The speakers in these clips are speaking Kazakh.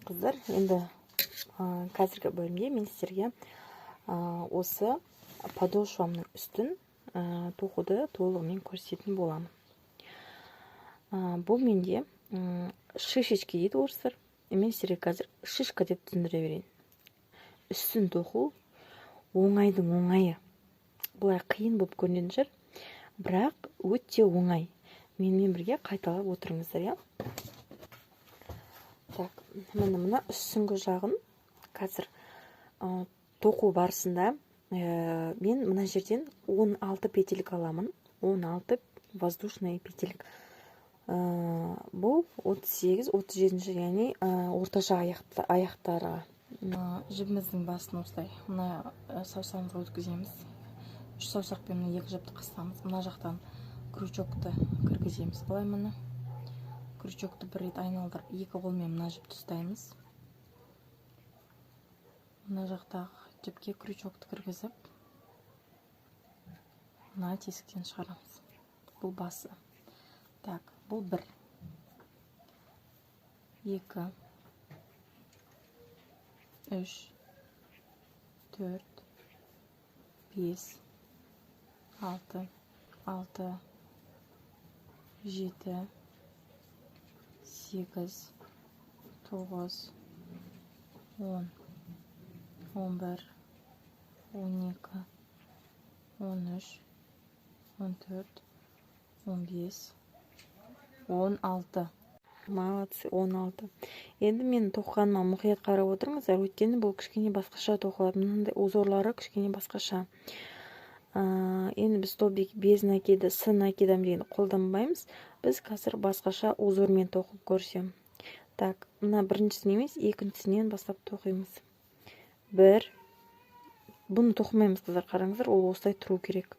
Қыздар, енді қазіргі бөлімде мен сіздерге осы подошвамның үстін тоқуды толығымен көрсететін боламын. Бұл менде шишечки дейді орыстар. Мен сіздерге қазір шишка деп түсіндіре берейін. Үстін тоқу оңайдың оңайы. Бұлай қиын болып көрінетін шығар, бірақ өте оңай. Менімен бірге қайталап отырыңыздар, иә? Так, міне мына үстіңгі жағын қазір тоқу барысында мен мына жерден 16 петелька аламын. 16 воздушный петелька. Бұл 38, 37, яғни орташа аяқтарға. Жібіміздің басын осылай мына саусағымызға өткіземіз. 3 саусақпен мына екі жіпті қысамыз. Мына жақтан крючокты кіргіземіз. Былай міне крючокты бір рет айналдырып, екі қолмен мына жіпті ұстаймыз. Мына жақтағы жіпке крючокты кіргізіп, мына тесіктен шығарамыз. Бұл басы. Так, бұл 1, 2, 3, 4, 5, 6, 6, 7, 8, 9, 10, 11, 12, 13, 14, 15, 16. Молодцы, 16. Енді мен тоқығаныма мұқият қарап отырыңыздар, өйткені бұл кішкене басқаша тоқылады. Мынандай узорлары кішкене басқаша. Енді біз столбик без накида, с накидом дегенді қолданбаймыз. Біз қазір басқаша узормен тоқып көрсем. Так, мына біріншісін емес, екіншісінен бастап тоқимыз. 1. Бұны тоқымаймыз, қыздар, қараңыздар, ол осылай тұру керек.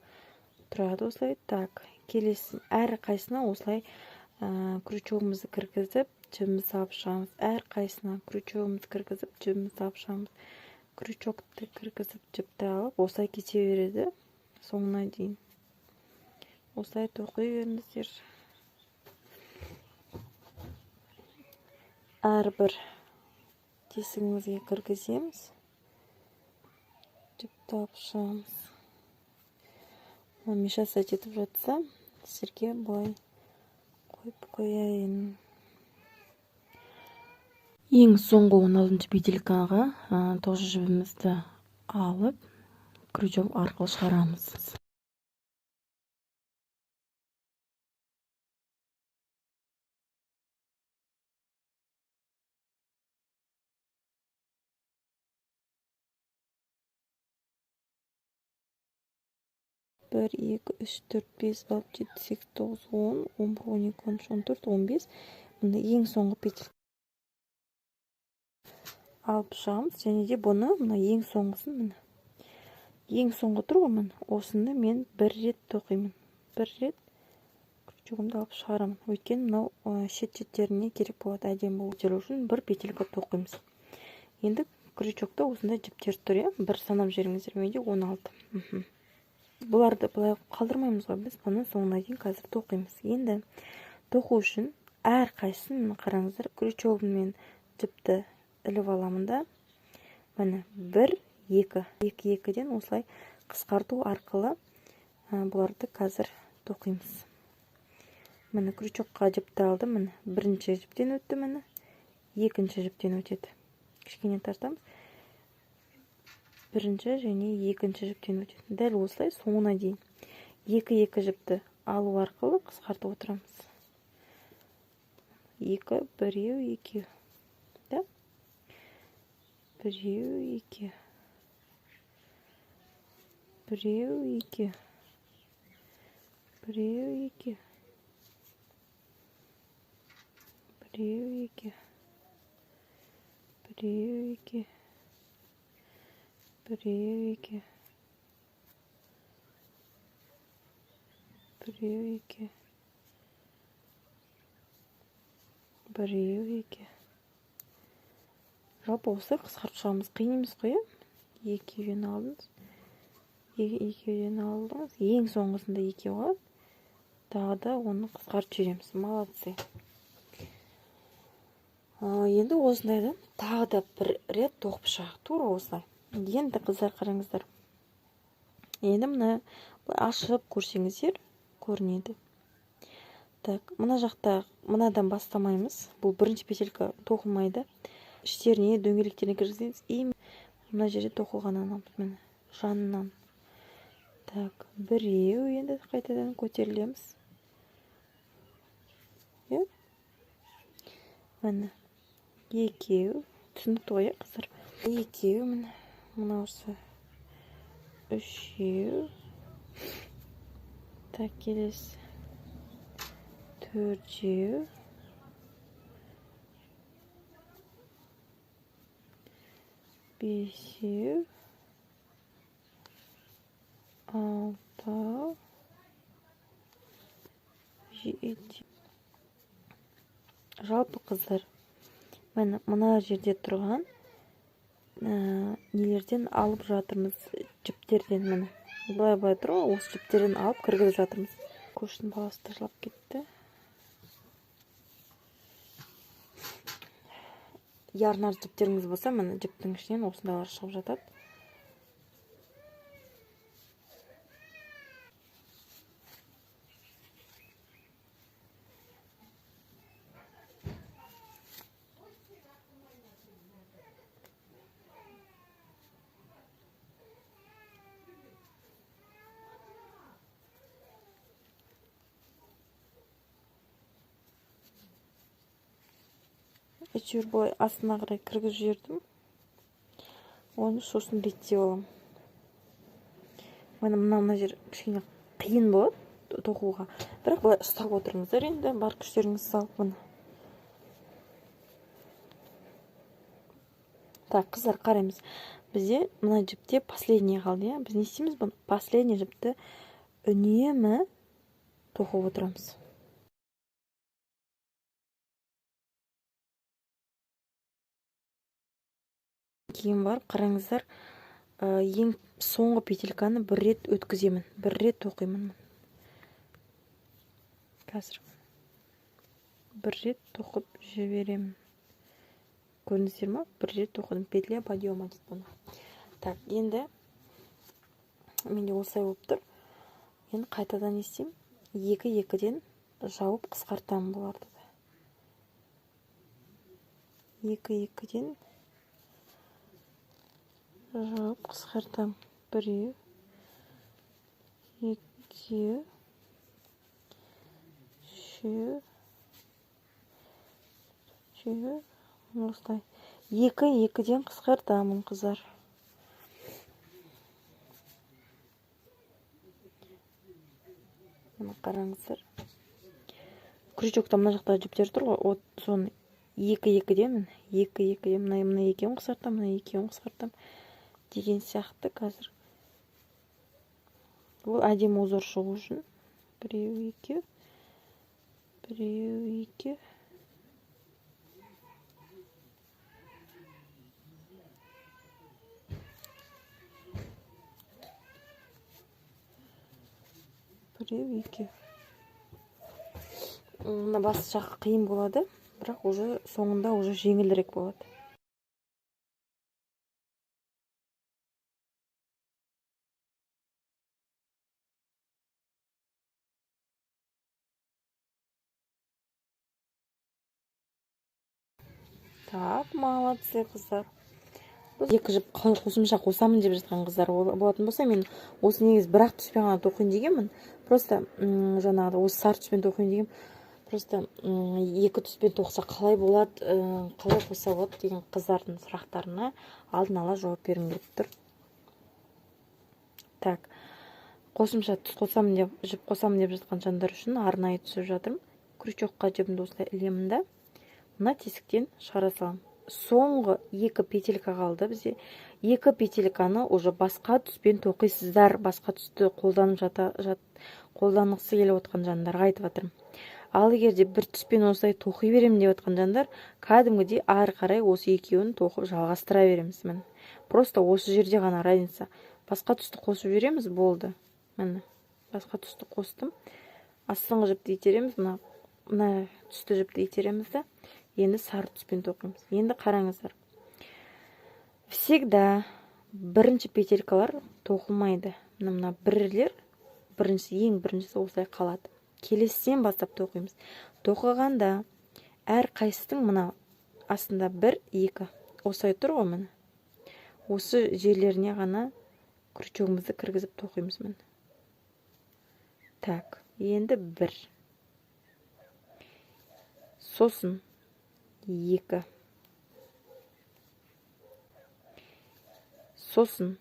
Тұрады осылай. Так, келесі әр қайсына осылай крючогымызды кіргізіп, жібімізді салып шығамыз. Әр қайсына крючогымызды кіргізіп, жібімізді салып шығамыз. Крючокты кіргізіп, жіпті алып, осылай кете береді соңына дейін. Осылай тоқи беріңіздер. Әрбір тесігімізге кіргіземіз, жіпті алып шығамыз. Мешаться етіп жатса, сіздерге былай қойып қояйын. Ең соңғы 16-шы петелькаға тоже жібімізді алып, крючок арқылы шығарамыз. 1, 2, 3, 4, 5, 6, 7, 8, 9, 10, 11, 12, 13, 14, 15. Міне ең соңғы петель алып шығамыз. Және де бұны мына ең соңғысын, міне ең соңғы тұр ғой, міне осыны мен бір рет тоқимын. Бір рет крючогымды алып шығарамын. Өйткені мынау шет-шеттеріне керек болады, әдемі болып келу үшін бір петелька тоқимыз. Енді крючокта осындай жіптер тұр, иә? Бір санап жіберіңіздер, менде 16. Бұларды былай қалдырмаймыз ғой, біз бұны соңына дейін қазір тоқимыз. Енді тоқу үшін әр қайсысын қараңыздар, крючогыммен жіпті іліп аламын да, міне 1, 2, 2, 2-ден осылай қысқарту арқылы бұларды қазір тоқимыз. Міне крючокқа жіпті алдым, міне бірінші жіптен өтті, міне екінші жіптен өтеді. Кішкене тартамыз. Бірінші және екінші жіптен өтеді. Дәл осылай соңына дейін екі-екі жіпті алу арқылы қысқартып отырамыз. 2, біреу, екеу. Да? Біреу, екеу. Біреу, екеу. Біреу, екеу. Біреу, екеу. Біреу, екеу. Біреу, екеу. Біреу, екеу. Біреу, екеу. Жалпы осылай қысқартып шығамыз. Қиын емес қой, иә? Екеуден алдыңыз. Екеуден алдыңыз. Ең соңғысында екеу қалады. Тағы да оны қысқартып жібереміз. Молодцы. Енді осындайдан тағы да бір рет тоқып шығайық, тура осылай. Енді қыздар қараңыздар. Енді мына ашып көрсеңіздер көрінеді. Так, мына жақта мынадан бастамаймыз. Бұл бірінші петелька тоқылмайды. Іштеріне, дөңгелектеріне кіргіземіз. И мына жерде тоқылған аламыз, міне, жанынан. Так, біреу, енді қайтадан көтерілеміз. Иә? Міне, екеу, түсінікті ғой, иә, қыздар? Екеу, міне, мынаусы үшеу. Так, келесі төртеу. Бесеу, алтау, жеті. Жалпы қыздар, міне мына жерде тұрған нелерден алып жатырмыз, жіптерден, міне былай былай тұр ғой, осы жіптерден алып кіргізіп жатырмыз. Көршінің баласы да жылап кетті. Ярнар жіптеріңіз болса, міне жіптің ішінен осындайлар шығып жатады. Әйтеуір былай астына қарай кіргізіп жібердім. Оны сосын реттеп аламын. Міне мына жер кішкене қиын болады тоқуға. Бірақ былай ұстап отырыңыздар енді, бар күштеріңізді салып міне. Так, қыздар, қараймыз. Бізде мына жіпте последний қалды, иә? Біз не істейміз бұны? Последний жіпті үнемі тоқып отырамыз. Кейін барып қараңыздар, ең соңғы петельканы бір рет өткіземін, бір рет тоқимын. Қазір бір рет тоқып жіберемін. Көрдіңіздер ма? Бір рет тоқыдым. Петля подъема дейді бұны. Так, енді менде осылай болып тұр. Енді қайтадан не істеймін? Екі екіден жауып қысқартамын бұларды да. Екі екіден жауып қысқартамын. Біреу, екеу, үшеу, төртеу, осылай. Екі екіден қысқартамын, қыздар. Мына қараңыздар. Крючокта мына жақта жіптер тұр ғой, от соны екі екіден, екі екіден, мына екеуін қысқартамын, мына екеуін қысқартамын деген сияқты қазір. Бұл әдемі узор шығу үшін. Біреу, екеу, біреу, екеу. Біреу, екеу. Мына бас жағы қиын болады, бірақ уже соңында уже жеңілірек болады. Так, молодцы, қыздар. Екі жіп қосымша қосамын деп жатқан қыздар болатын болса, мен осы негізі бір ақ түспен ғана тоқиын дегенмін. Просто, жаңағыдай осы сары түспен тоқиын дегенмін. Просто, екі түспен тоқса қалай болады, қалай қосса болады деген қыздардың сұрақтарына алдын ала жауап бергім келіп тұр. Так, қосымша түс қосамын деп, жіп қосамын деп жатқан жандар үшін арнайы түсіп жатырмын. Крючокқа жібімді осылай ілемін да, мына тесіктен шығара саламын. Соңғы екі петелька қалды бізде. Екі петельканы уже басқа түспен тоқисыздар, басқа түсті қолданғысы келіп отқан жандарға айтып жатырмын. Ал егер де бір түспен осылай тоқи беремін деп отқан жандар, кәдімгідей ары қарай осы екеуін тоқып жалғастыра береміз. Міне, просто осы жерде ғана разница. Басқа түсті қосып жібереміз, болды. Міне, басқа түсті қостым. Астыңғы жіпті итереміз, мына түсті жіпті итереміз да. Енді сары түспен тоқимыз. Енді қараңыздар. Всегда бірінші петелькалар тоқылмайды. Мына бірлер, бірінші, ең біріншісі осылай қалады. Келесіден бастап тоқимыз. Тоқығанда әр қайсының мына астында 1, 2 осылай тұр ғой міне. Осы жерлеріне ғана крючогымызды кіргізіп тоқимыз міне. Так, енді 1. Сосын 2. Сосын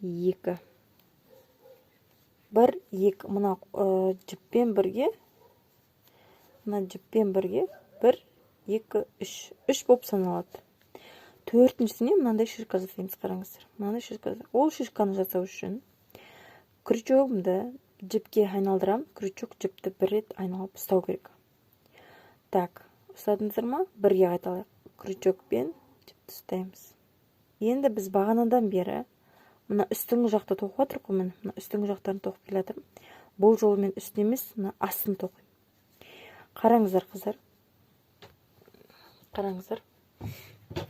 2. 1, 2. Мына жіппен бірге, мына жіппен бірге 1, 2, 3. 3 болып саналады. Төртіншісіне мынандай шишка жасаймыз, қараңыздар. Мынандай шишка. Ол шишканы жасау үшін крючогымды жіпке айналдырам. Крючок жіпті бір рет айналып ұстау керек. Так, ұстадыңыздар ма? Бірге қайталайық. Крючокпен жіпті ұстаймыз. Енді біз бағанадан бері мына үстіңгі жақта тоқып жатырмық қой, міне, мына үстіңгі жақтарын тоқып келе жатырмын. Бұл жолы мен үстін емес, мына астын тоқимын. Қараңыздар, қыздар. Қараңыздар.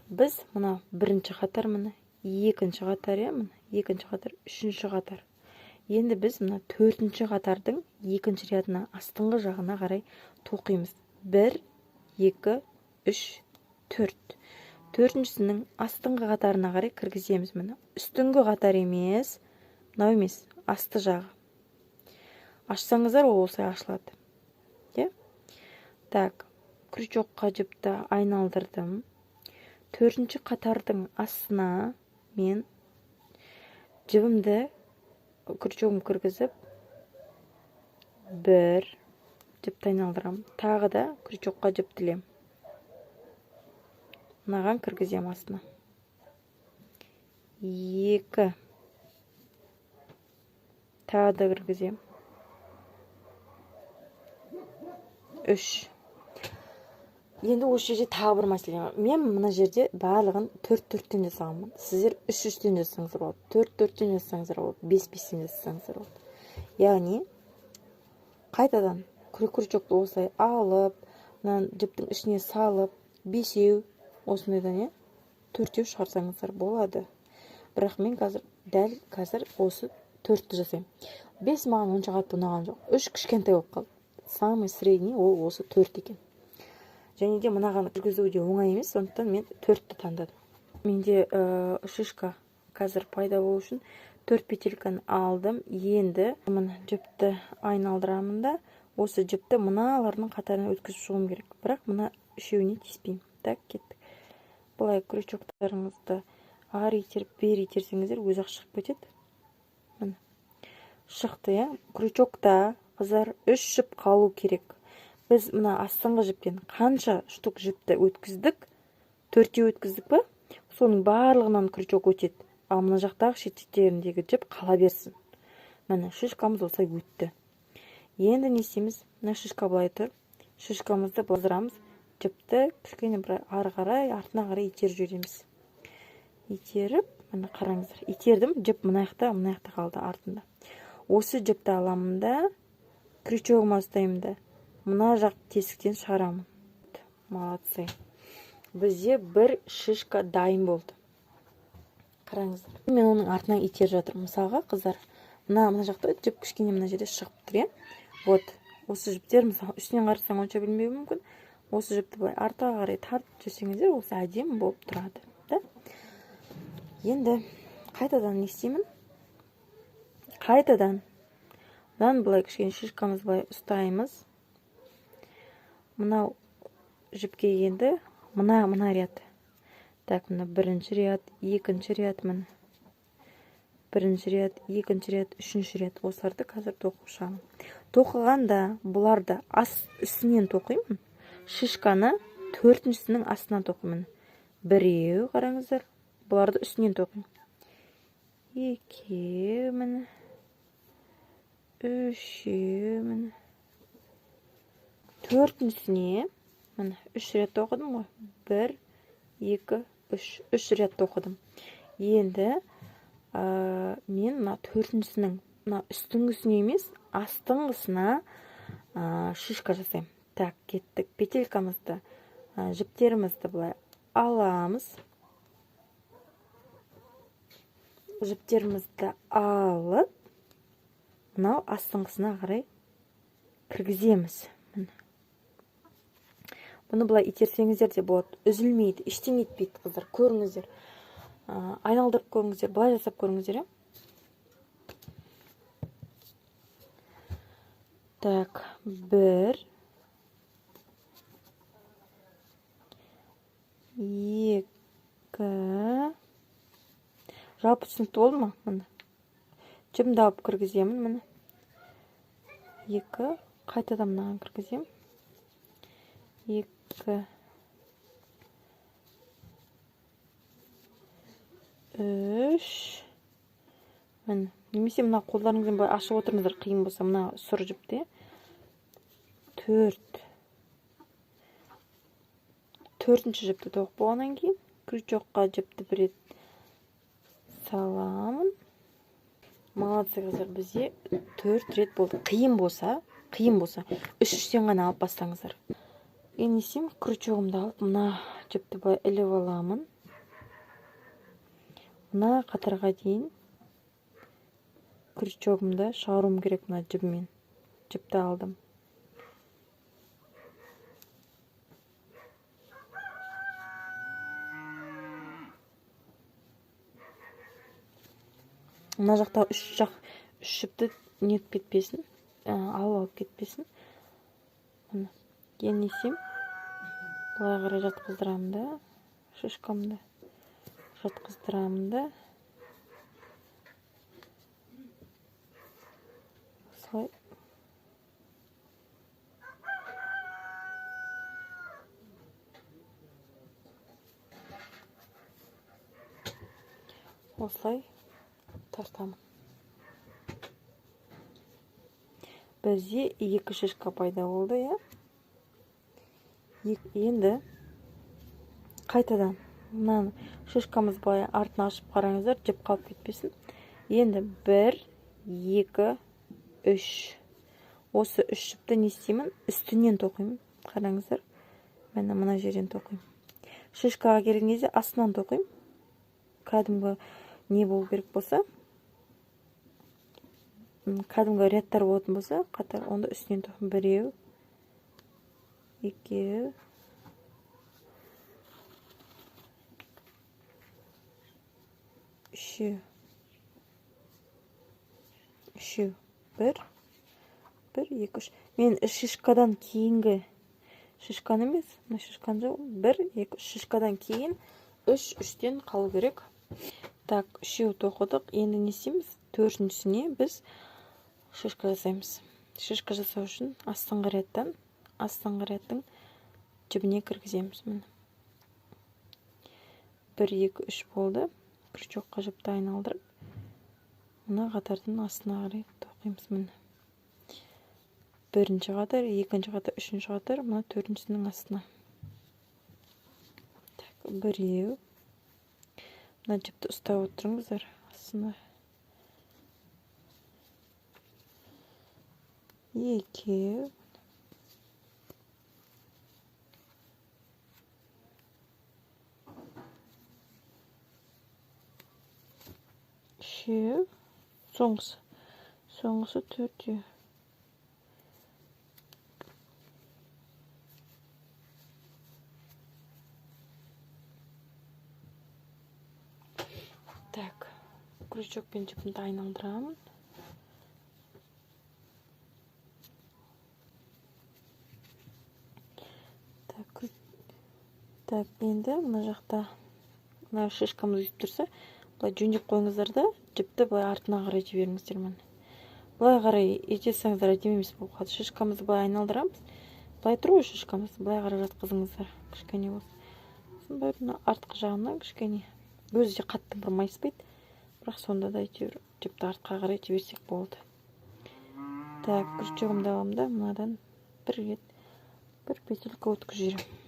Біз мына бірінші қатар, міне, екінші қатар, иә, міне, екінші қатар, үшінші қатар. Енді біз мына төртінші қатардың екінші рядына, астыңғы жағына қарай тоқимыз. 1, 2, 3, 4. Төртіншісінің астыңғы қатарына қарай кіргіземіз міне. Үстіңгі қатар емес, мынау емес, асты жағы. Ашсаңыздар, ол осылай ашылады. Иә? Так, крючокқа жіпті айналдырдым. Төртінші қатардың астына мен жібімді, крючогым кіргізіп, бір жіпті айналдырамын. Тағы да крючокқа жіп тілемін. Мынаған кіргіземін астына. 2. Тағы да кіргіземін. 3. Енді осы жерде тағы бір мәселе бар. Мен мына жерде барлығын 4-4-тен жасағанмын. Сіздер 3-3-тен жасасаңыздар болады, 4-4-тен жасасаңыздар болады, 5-5-тен жасасаңыздар болады. Яғни қайтадан крючокты осылай алып, мына жіптің ішіне салып, 5-еу осындайдан, иә, 4-еу шығарсаңыздар болады. Бірақ мен қазір, дәл қазір осы 4-ті жасаймын. 5 маған онша қатты ұнаған жоқ. 3 кішкентай болып қалды. Самый средний ол осы 4 екен. Және де мынаған кіргізу де оңай емес, сондықтан мен 4-ті таңдадым. Менде шишка қазір пайда болу үшін 4 петельканы алдым. Енді міне жіпті айналдырамын да, осы жіпті мыналардың қатарына өткізіп шығуым керек. Бірақ мына үшеуіне тиіспеймін. Так, кеттік. Былай крючоктарыңызды ары итеріп, бері итерсеңіздер, өзі ақ шығып кетеді. Міне. Шықты, иә? Крючокта, қыздар, 3 жіп қалу керек. Біз мына астыңғы жіптен қанша штук жіпті өткіздік? 4-еу өткіздік па? Соның барлығынан крючок өтеді. Ал мына жақтағы шеттеріндегі жіп қала берсін. Міне, шишкамыз осылай өтті. Енді не істейміз? Мына шишка былай тұр. Шишкамызды бұздырамыз. Жіпті кішкене бір ары қарай, артына қарай итеріп жібереміз. Итеріп, міне қараңыздар, итердім, жіп мына жақта, мына жақта қалды артында. Осы жіпті аламын да, крючогыма ұстаймын да, мына жақ тесіктен шығарамын. Молодцы. Бізде бір шишка дайын болды. Қараңыздар. Мен оның артынан итеріп жатырмын. Мысалға, қыздар, мына жақта жіп кішкене мына жерде шығып тұр, иә? Вот, осы жіптер, мысалы, үстінен қарасаң онша білінбеуі мүмкін. Осы жіпті былай артқа қарай тартып жүрсеңіздер, осы әдемі болып тұрады, да? Енді қайтадан не істеймін? Қайтадан мынаны былай кішкене шишкамыз былай ұстаймыз. Мынау жіпке енді мына ряд. Так, мына бірінші ряд, екінші ряд, міне. Бірінші ряд, екінші ряд, үшінші ряд. Осыларды қазір тоқып шығамын. Тоқығанда бұларды үстінен тоқимын. Шишканы төртіншісінің астынан тоқимын. Біреу, қараңыздар, бұларды үстінен тоқимын. Екеу, міне. Үшеу, міне. Төртіншісіне, міне, үш рет тоқыдым ғой. 1, 2, 3. 3 рет тоқыдым. Енді мен мына төртіншісінің, мына үстіңгісіне емес, астыңғысына шишка жасаймын. Так, кеттік. Петелькамызды Жіптерімізді былай аламыз. Жіптерімізді алып, мынау астыңғысына қарай кіргіземіз. Міне. Бұны былай итерсеңіздер де болады, үзілмейді, ештеңе етпейді, қыздар. Көріңіздер. Айналдырып көріңіздер, былай жасап көріңіздер, иә? Так, 1 2. Жалпы түсінікті болды ма? Міне. Жібімді алып кіргіземін, міне. 2, қайтадан мынаған кіргіземін. 2 3. Міне. Немесе мына қолдарыңызбен былай ашып отырыңыздар, қиын болса, мына сұр жіпті. 4. Төртінші жіпті тоқып болғаннан кейін крючокқа жіпті бір рет саламын. Молодцы, қыздар, бізде 4 рет болды. Қиын болса, үш-үштен ғана алып бастаңыздар. Енді не істеймін? Крючогымды алып, мына жіпті былай іліп аламын. Мына қатарға дейін крючогымды шығаруым керек мына жібімен. Жіпті алдым. Мына жақта үш жіпті нетіп кетпесін, алып кетпесін. Міне. Енді не істеймін? Былай қарай жатқыздырамын да, шишкамды жатқыздырамын да. Осылай. Осылай тартамын. Бізде 2 шишка пайда болды, иә? Енді қайтадан мынаны шишкамыз былай артын ашып қараңыздар, жіп қалып кетпесін. Енді 1, 2, 3. Осы 3 жіпті не істеймін? Үстінен тоқимын. Қараңыздар. Міне мына жерден тоқимын. Шишкаға келген кезде астынан тоқимын. Кәдімгі не болу керек болса, кәдімгі рядтар болатын болса, қатар, онда үстінен тоқимын. 1, 2, 3, 3, 1, 1, 2, 3. Мен шишкадан кейінгі шишканы емес, мына шишканы жоқ, 1, 2, 3 шишкадан кейін 3, 3-тен қалу керек. Так, 3 тоқыдық. Енді не істейміз? Төртіншісіне біз шишка жасаймыз. Шишка жасау үшін астыңғы рядтан, астыңғы рядтың жібіне кіргіземіз. Міне. 1, 2, 3 болды. Крючокқа жіпті айналдырып, мына қатардың астына қарай тоқимыз. Міне. Бірінші қатар, екінші қатар, үшінші қатар, мына төртіншісінің астына. Так, 1. Мына жіпті ұстап отырыңыздар астына. 2. 3. Соңғысы. Соңғысы 4. Так, крючокпен жіпімді айналдырамын. Так, енді мына жақта мына шишкамыз өсіп тұрса, былай жөндеп қойыңыздар да, жіпті былай артына қарай жіберіңіздер. Міне. Былай қарай етесеңіздер әдемі емес болып қалады. Шишкамызды былай айналдырамыз. Былай тұр ғой шишкамыз, былай қарай жатқызыңыздар, кішкене болсын. Сосын барып мына артқы жағынан кішкене, өзі де қатты бір майыспайды, бірақ сонда да әйтеуір жіпті артқа қарай жіберсек болды. Так, крючогымды аламын да, мынадан бір рет бір петелька өткізіп жіберемін.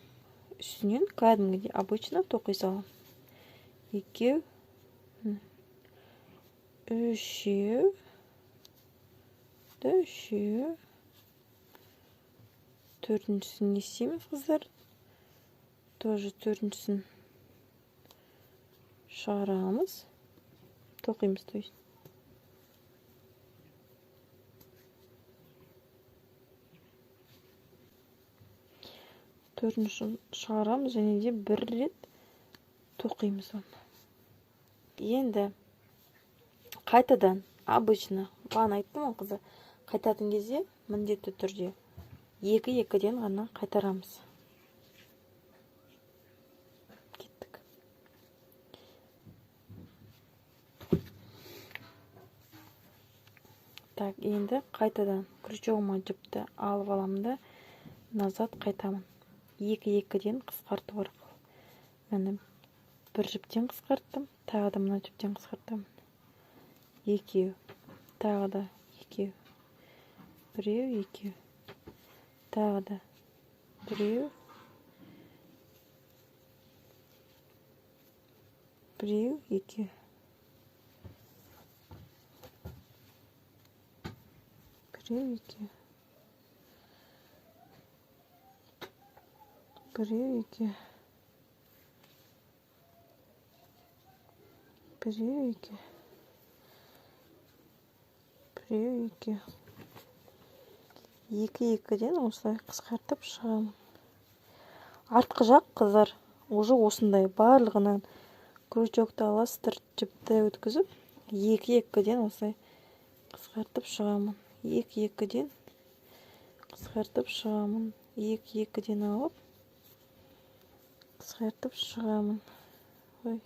Үстінен кәдімгідей обычно тоқи саламын. 2, 3, 3, төртіншісін не істейміз, қыздар? Тоже төртіншісін шығарамыз, тоқимыз, то есть. Төртіншісін шығарамыз және де бір рет тоқимыз оны. Енді қайтадан обычно, бағана айттым ғой қыздар, қайтатын кезде міндетті түрде екі-екіден ғана қайтарамыз. Кеттік. Так, енді қайтадан крючогыма жіпті алып аламын да назад қайтамын. Екі-екіден қысқарту арқылы. Міне бір жіптен қысқарттым, тағы да мына жіптен қысқартамын. Екеу, тағы да екеу, біреу, екеу, тағы да біреу, біреу, екеу. Біреу, екеу. Біреу, екеу. Біреу, екеу. Біреу, екеу. Екі екіден осылай қысқартып шығамын. Артқы жақ қыздар уже осындай барлығынан крючокты аласыздар, жіпті өткізіп, екі екіден осылай қысқартып шығамын. Екі екіден қысқартып шығамын. Екі екіден алып қысқартып шығамын. Ой.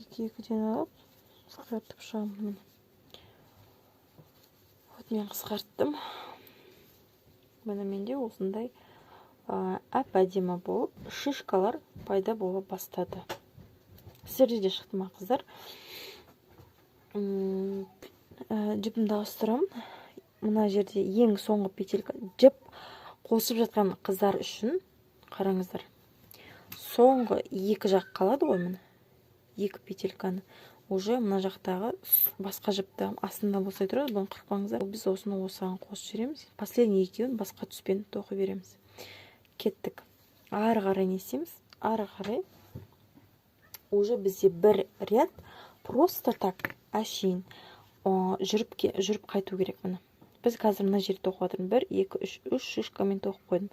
Екі екіден алып қысқартып шығамын. Вот мен қысқарттым. Міне менде осындай әп-әдемі болып шишкалар пайда бола бастады. Сіздерде де шықты ма, қыздар? Жіпімді ауыстырамын. Мына жерде ең соңғы петелька жіп қосып жатқан қыздар үшін қараңыздар. Соңғы екі жақ қалады ғой міне. Екі петельканы уже мына жақтағы басқа жіпті астында болса тұрады, бұны қырықпаңыздар. Біз осыны осыған қосып жібереміз. Последний екеуін басқа түспен тоқи береміз. Кеттік. Ары қарай не істейміз? Ары қарай уже бізде бір ряд просто так әшейін жүріп қайту керек міне. Біз қазір мына жерде тоқып жатырмыз. 1, 2, 3, 3 шишкамен тоқып қойдым.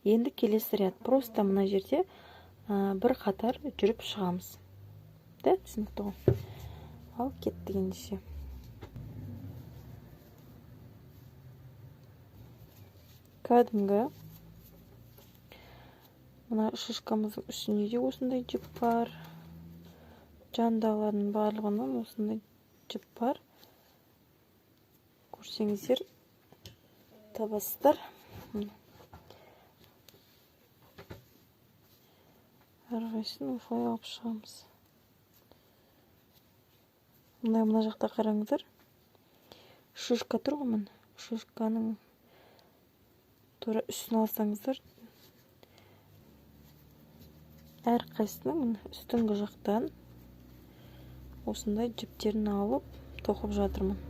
Енді келесі ряд просто мына жерде бір қатар жүріп шығамыз. Да, түсінікті ғой. Ал кеттік ендеше. Кәдімгі мына шишкамыздың үстінде де осындай жіп бар. Жандағылардың барлығынан осындай жіп бар. Көрсеңіздер табасыздар. Әрқайсысын осылай алып шығамыз. Мына жақта қараңыздар. Шишка тұр ғой міне. Шишканың тура үстін алсаңыздар, әрқайсысының міне үстіңгі жақтан осындай жіптерін алып тоқып жатырмын.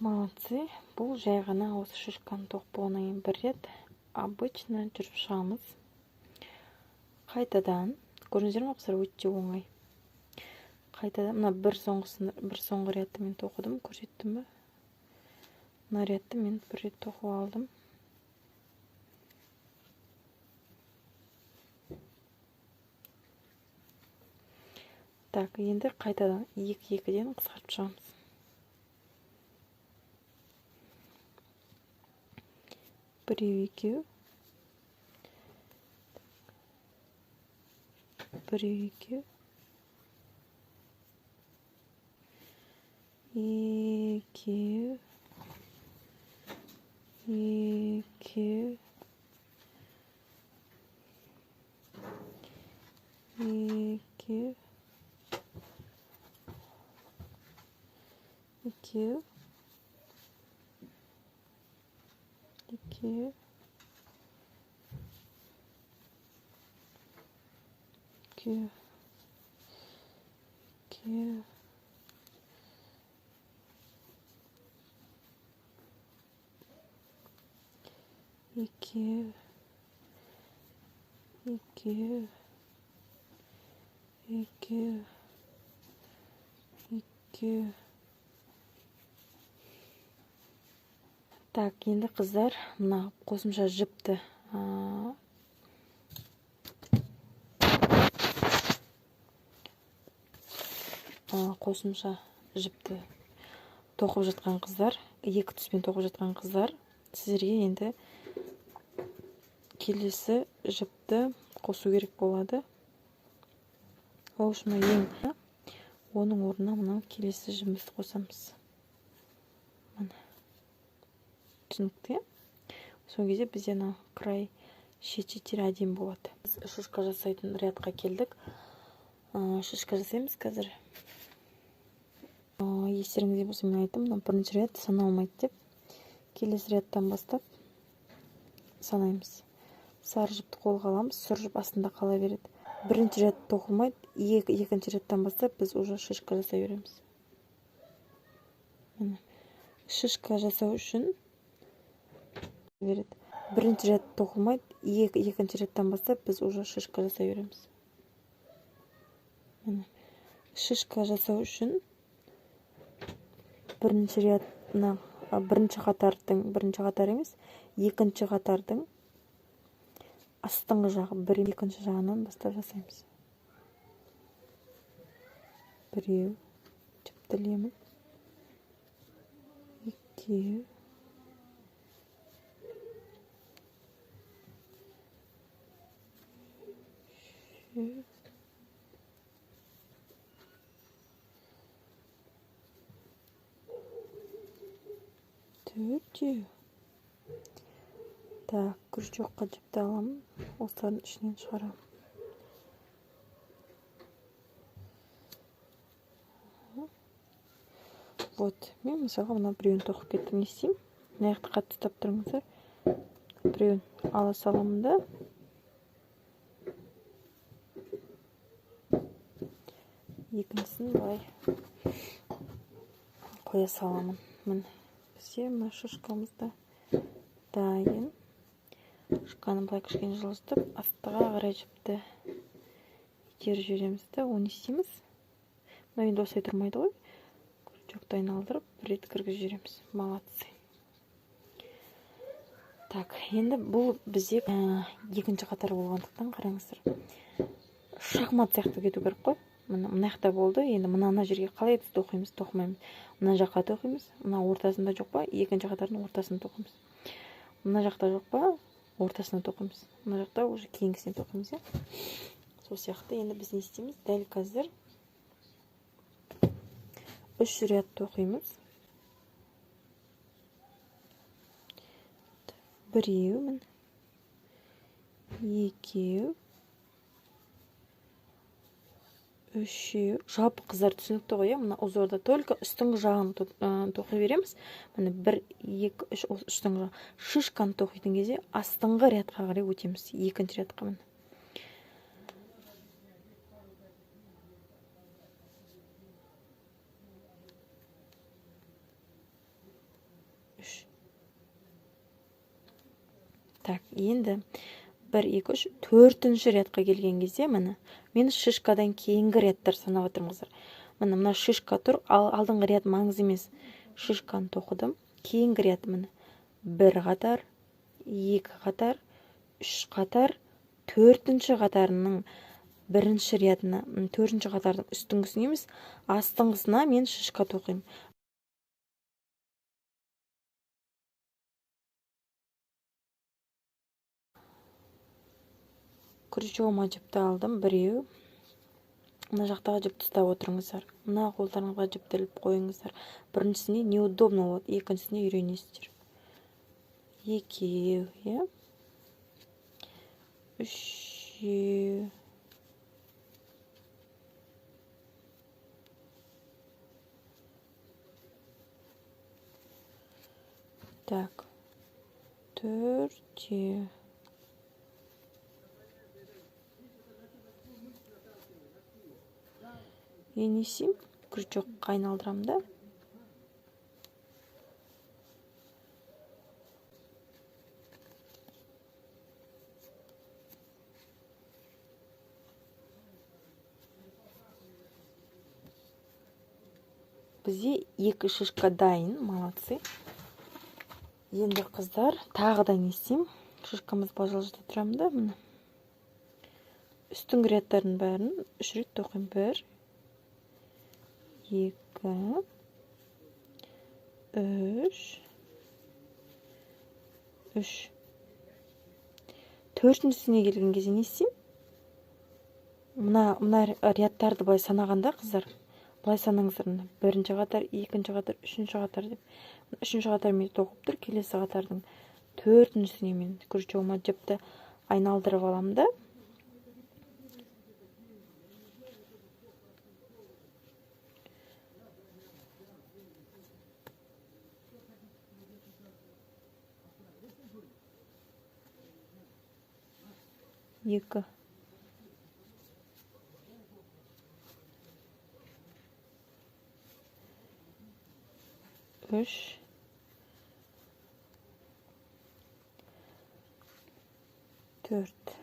Молодцы. Бұл жай ғана осы шишканы тоқып болғаннан кейін бір рет обычно жүріп шығамыз. Қайтадан, көрдіңіздер ме, қыздар, өте оңай. Қайтадан мына бір соңғы рядты мен тоқыдым, көрсеттім бе? Мына рядты мен бір рет тоқып алдым. Так, енді қайтадан екі-екіден қысқартып шығамыз. Біреу, екеу, Біреу, екеу. Екеу. Екеу. Екеу. Екеу. Екеу. Екеу. Екеу. Екеу. Екеу. Екеу. Екеу. Так, енді қыздар, мына қосымша жіпті тоқып жатқан қыздар, екі түспен тоқып жатқан қыздар, сіздерге енді келесі жіпті қосу керек болады. Ол үшін ең оның орнына мынау келесі жібімізді қосамыз. Міне. Түсінікті, иә? Сол кезде бізде мына край шет-шеттері әдемі болады. Біз шишка жасайтын рядқа келдік. Шишка жасаймыз қазір. Естеріңізде болса, мен айттым, мына бірінші ряд саналмайды деп. Келесі рядтан бастап санаймыз. Сары жіпті қолға аламыз, сұр жіп астында қала береді. Бірінші ряд тоқылмайды, екінші рядтан бастап біз уже шишка жасай береміз. Міне. Шишка жасау үшін береді. Бірінші ряд тоқылмайды, екінші рядтан бастап біз уже шишка жасай береміз. Міне. Шишка жасау үшін бірінші ряд, мына бірінші қатардың, бірінші қатар емес, екінші қатардың астыңғы жағы, бір екінші жағынан бастап жасаймыз. Біреу, жіпті ілемін. Екеу. Үшеу. Төртеу. Так, крючокқа жіпті аламын, осылардың ішінен шығарамын. Вот, мен мысалға мына біреуін тоқып кеттім. Не істеймін? Мына жақты қатты ұстап тұрыңыздар. Біреуін ала саламын да. Екіншісін былай қоя саламын. Міне, бізде мына шишкамыз да дайын. Шишканы былай кішкене жылжытып, астыға қарай жіпті итеріп жібереміз де, оны істейміз. Мына енді осылай тұрмайды ғой. Крючокты айналдырып, бір рет кіргізіп жібереміз. Молодцы. Так, енді бұл бізде екінші қатар болғандықтан қараңыздар. Шахмат сияқты кету керек қой. Мына жақта болды. Енді мына жерге қалай біз тоқимыз, тоқымаймыз. Мына жаққа тоқимыз. Мына ортасында жоқ па? Екінші қатардың ортасында тоқимыз. Мына жақта жоқ па? Ортасына тоқимыз. Мына жақта уже кейінгісіне тоқимыз, иә? Сол сияқты енді біз не істейміз? Дәл қазір 3 ряд тоқимыз. Біреу, міне. Екеу. Үшеу. Жалпы қыздар түсінікті ғой, иә? Мына узорда только үстіңгі жағын тоқи береміз. Міне 1, 2, 3, осы үстіңгі жағы. Шишканы тоқитын кезде астыңғы рядқа қарай өтеміз. Екінші рядқа міне. Үш. Так, енді 1, 2, 3, төртінші рядқа келген кезде міне мен шишкадан кейінгі рядтар санап отырмын қыздар. Міне мына шишка тұр, ал алдыңғы ряд маңызды емес. Шишканы тоқыдым. Кейінгі ряд міне 1 қатар, 2 қатар, 3 қатар, төртінші қатарының бірінші рядына, төртінші қатардың үстіңгісіне емес, астыңғысына мен шишка тоқимын. Крючогыма жіпті алдым, біреу, Мына жақтағы жіпті ұстап отырыңыздар. Мына қолдарыңызға жіпті іліп қойыңыздар. Біріншісіне неудобно болады, екіншісіне үйренесіздер. Екеу, иә? Үшеу. Так, төртеу. Не істеймін? Крючокқа айналдырамын да. Бізде екі шишка дайын, молодцы. Енді қыздар, тағы да не істеймін? Шишкамыз былай жылжыта тұрамын да, міне. Үстіңгі рядтардың бәрін үш рет тоқимын. 1, 2, 3, 3. Төртіншісіне келген кезде не істеймін? Мына рядтарды былай санағанда, қыздар, былай санаңыздар. Мына бірінші қатар, екінші қатар, үшінші қатар деп. Үшінші қатар мен тоқып тұр, келесі қатардың төртіншісіне мен крючогыма жіпті айналдырып аламын да. Екі. Үш. Төрт.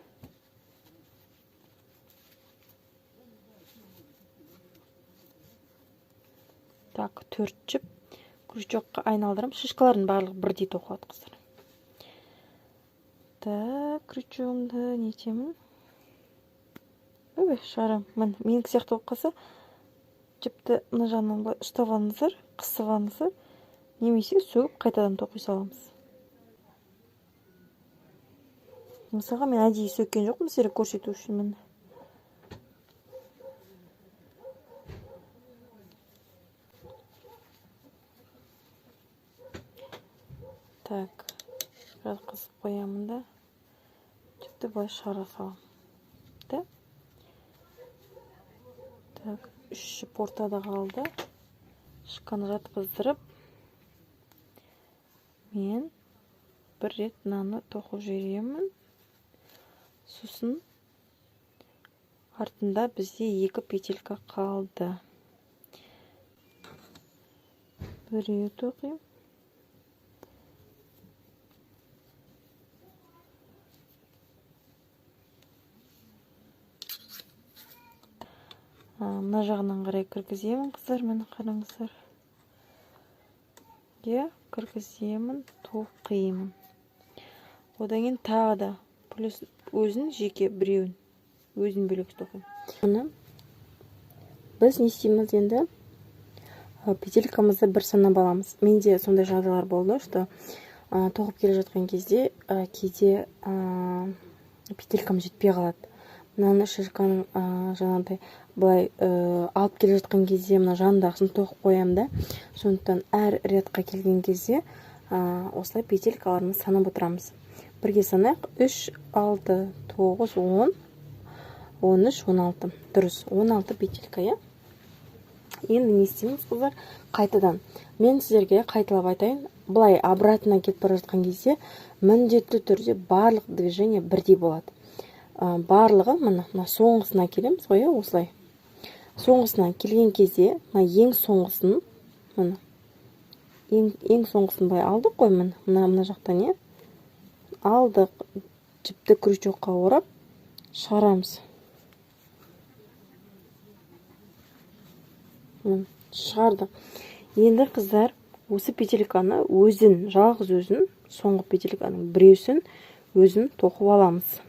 Так, төрт жіп крючокқа айналдырамын. Шишкалардың барлығы бірдей тоқылады, қыздар. Так, крючогымды нетемін. Ой, шығарамын. Міне, менікі сияқты болып қалса, жіпті мына жағынан былай ұстап алыңыздар, қысып алыңыздар, немесе сөгіп қайтадан тоқи саламыз. Мысалға, мен әдейі сөккен жоқпын, сіздерге көрсету үшін міне. Так, жатқызып қоямын да, жіпті былай шығара саламын. Да? Так, үш жіп ортада қалды. Шишканы жатқыздырып, мен бір рет мынаны тоқып жіберемін. Сосын артында бізде екі петелька қалды. Біреу тоқимын. Мына жағынан қарай кіргіземін, қыздар, міне қараңыздар. Иә, кіргіземін, тоқимын. Одан кейін тағы да плюс өзін жеке біреуін, өзін бөлек тоқимын. Міне біз не істейміз енді? Петелькамызды бір санап аламыз. Менде сондай жағдайлар болды, что тоқып келе жатқан кезде кейде петелькам жетпей қалады. Мынаны шишканың жаңағыдай былай алып келе жатқан кезде мына жанындағысын тоқып қоямын да. Сондықтан әр рядқа келген кезде осылай петелькаларымызды санап отырамыз. Бірге санайық. 3, 6, 9, 10, 13, 16. Дұрыс, 16 петелька, иә? Енді не істейміз, қыздар? Қайтадан. Мен сіздерге қайталап айтайын. Былай обратно кетіп бара жатқан кезде міндетті түрде барлық движение бірдей болады. Барлығы мына соңғысына келеміз ғой, иә, осылай. Соңғысына келген кезде мына ең соңғысын, мына ең соңғысын былай алдық қой, міне, мына жақтан, иә? Алдық, жіпті крючокқа орап шығарамыз. Міне, шығардық. Енді қыздар, осы петельканы өзін, жалғыз өзін, соңғы петельканың біреусін өзін тоқып аламыз.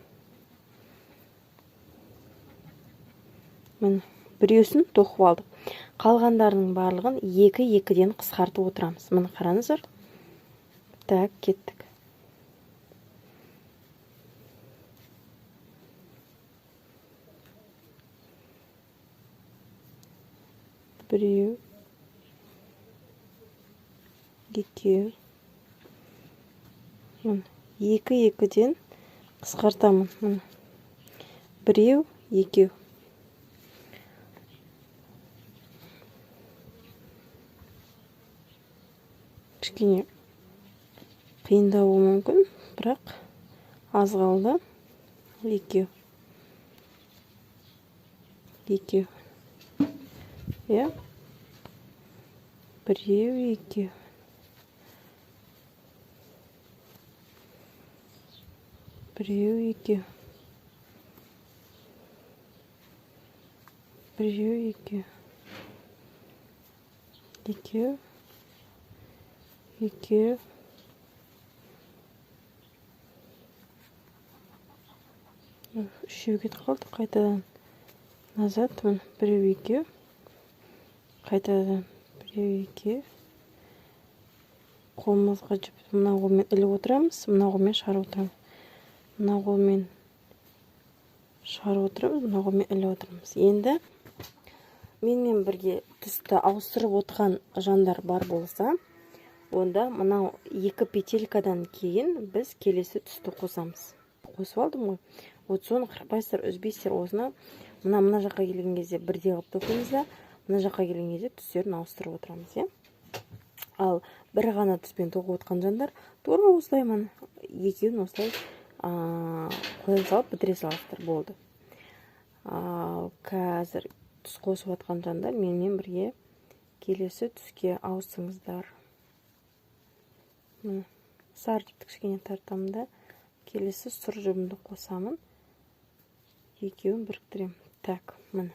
Міне, біреусін тоқып алдық. Қалғандарының барлығын екі-екіден қысқартып отырамыз. Міне, қараңыздар. Так, кеттік. Біреу, екеу. Міне, екі екіден қысқартамын. Міне, біреу, екеу. Кішкене қиындау болуы мүмкін, бірақ аз қалды. Екеу. Екеу. Иә? Біреу, екеу. Біреу, екеу. Біреу, екеу. Екеу. Екеу. Үшеу кетіп қалды. Қайтадан назад. Міне, біреу, екеу. Қайтадан біреу, екеу. Қолымызға жіп, мына қолмен іліп отырамыз, мына қолмен шығарып отырамыз. Мына қолмен шығарып отырамыз, мына қолмен іліп отырамыз. Енді менімен бірге түсті ауыстырып отырған жандар бар болса, онда мынау екі петелькадан кейін біз келесі түсті қосамыз. Қосып алдым ғой. Вот соны қырықпайсыздар, үзбейсіздер. Осыны мына жаққа келген кезде бірдей қылып тоқимыз да, мына жаққа келген кезде түстерін ауыстырып отырамыз, иә? Ал бір ғана түспен тоқып отқан жандар тура осылай міне екеуін осылай қоя салып бітіре саласыздар, болды. Ал қазір түс қосып отқан жандар менімен бірге келесі түске ауысыңыздар. Міне, сары жіпті кішкене тартамын да, келесі сұр жібімді қосамын. Екеуін біріктіремін. Так, міне.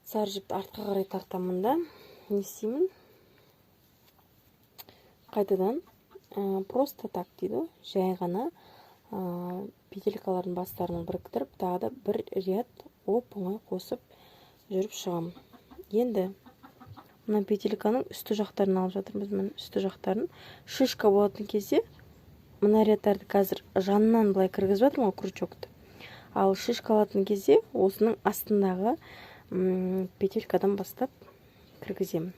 Сары жіпті артқа қарай тартамын да, не істеймін? Қайтадан, просто так дейді, жай ғана, петелькалардың бастарын біріктіріп, тағы да бір ряд оп-оңай қосып жүріп шығамын. Енді мына петельканың үсті жақтарын алып жатырмыз. Міне, үсті жақтарын. Шишка болатын кезде мына рядтарды қазір жанынан былай кіргізіп жатырмын ғой крючокты. Ал шишка алатын кезде осының астындағы, петелькадан бастап кіргіземін.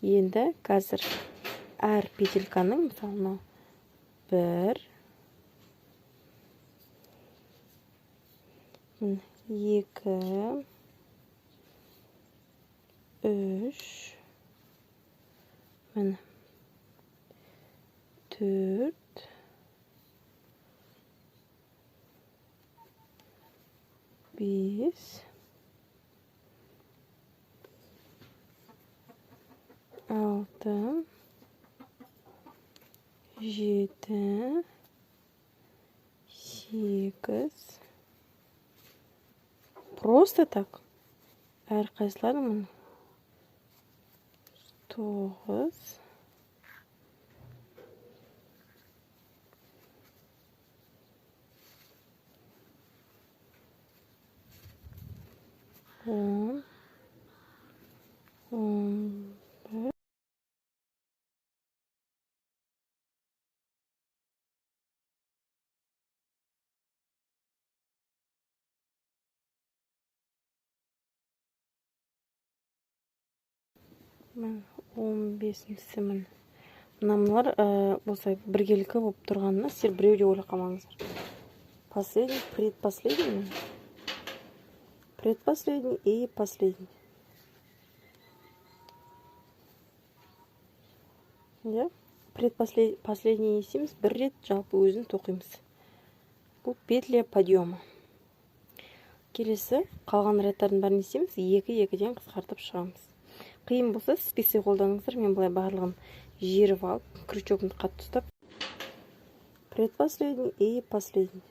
Енді қазір әр петельканың, мысалы, мынау бір, міне, екі, үш, міне, төрт, бес, алты, жеті, сегіз. Просто так. Әрқайсыларын міне. 9. 10. 11. Міне, 15-шісі міне. Мына мыналар, болса біркелкі болып тұрғанына сіздер біреу де ойлап қалмаңыздар. Последний, предпоследний. Предпоследний и последний. Иә? Последний не істейміз? Бір рет жалпы өзін тоқимыз. Бұл петля подъема. Келесі қалған рядтардың бәрін не істейміз? Екі-екіден қысқартып шығамыз. Қиын болса, спицы қолданыңыздар. Мен былай барлығын жиырып алып, крючогымды қатты ұстап. Предпоследний и последний.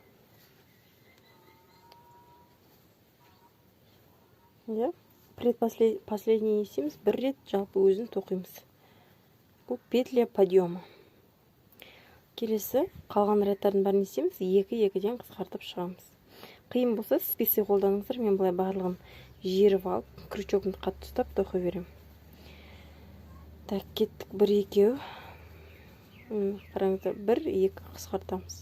Иә? Последний не істейміз? Бір рет жалпы өзін тоқимыз. Бұл петля подъема. Келесі қалған рядтардың бәрін не істейміз? Екі-екіден қысқартып шығамыз. Қиын болса, спицы қолданыңыздар. Мен былай барлығын жиырып алып, крючогымды қатты ұстап тоқи беремін. Так, кеттік бір екеу. Қараңыздар, бір екі қысқартамыз.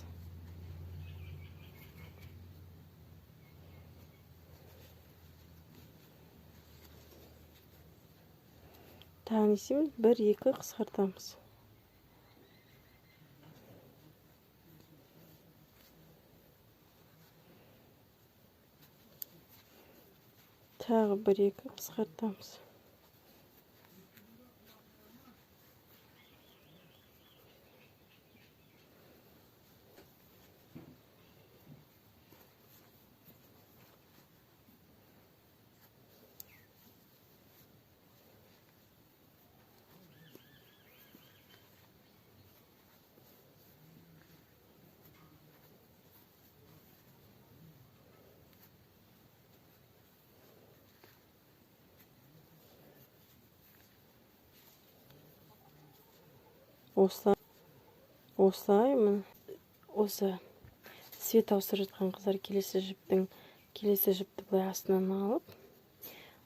Тағы не істейміз? 1, 2 қысқартамыз. Тағы 1, 2 қысқартамыз. Осылай міне осы свет ауыстырып жатқан қыздар келесі жіпті былай астынан алып,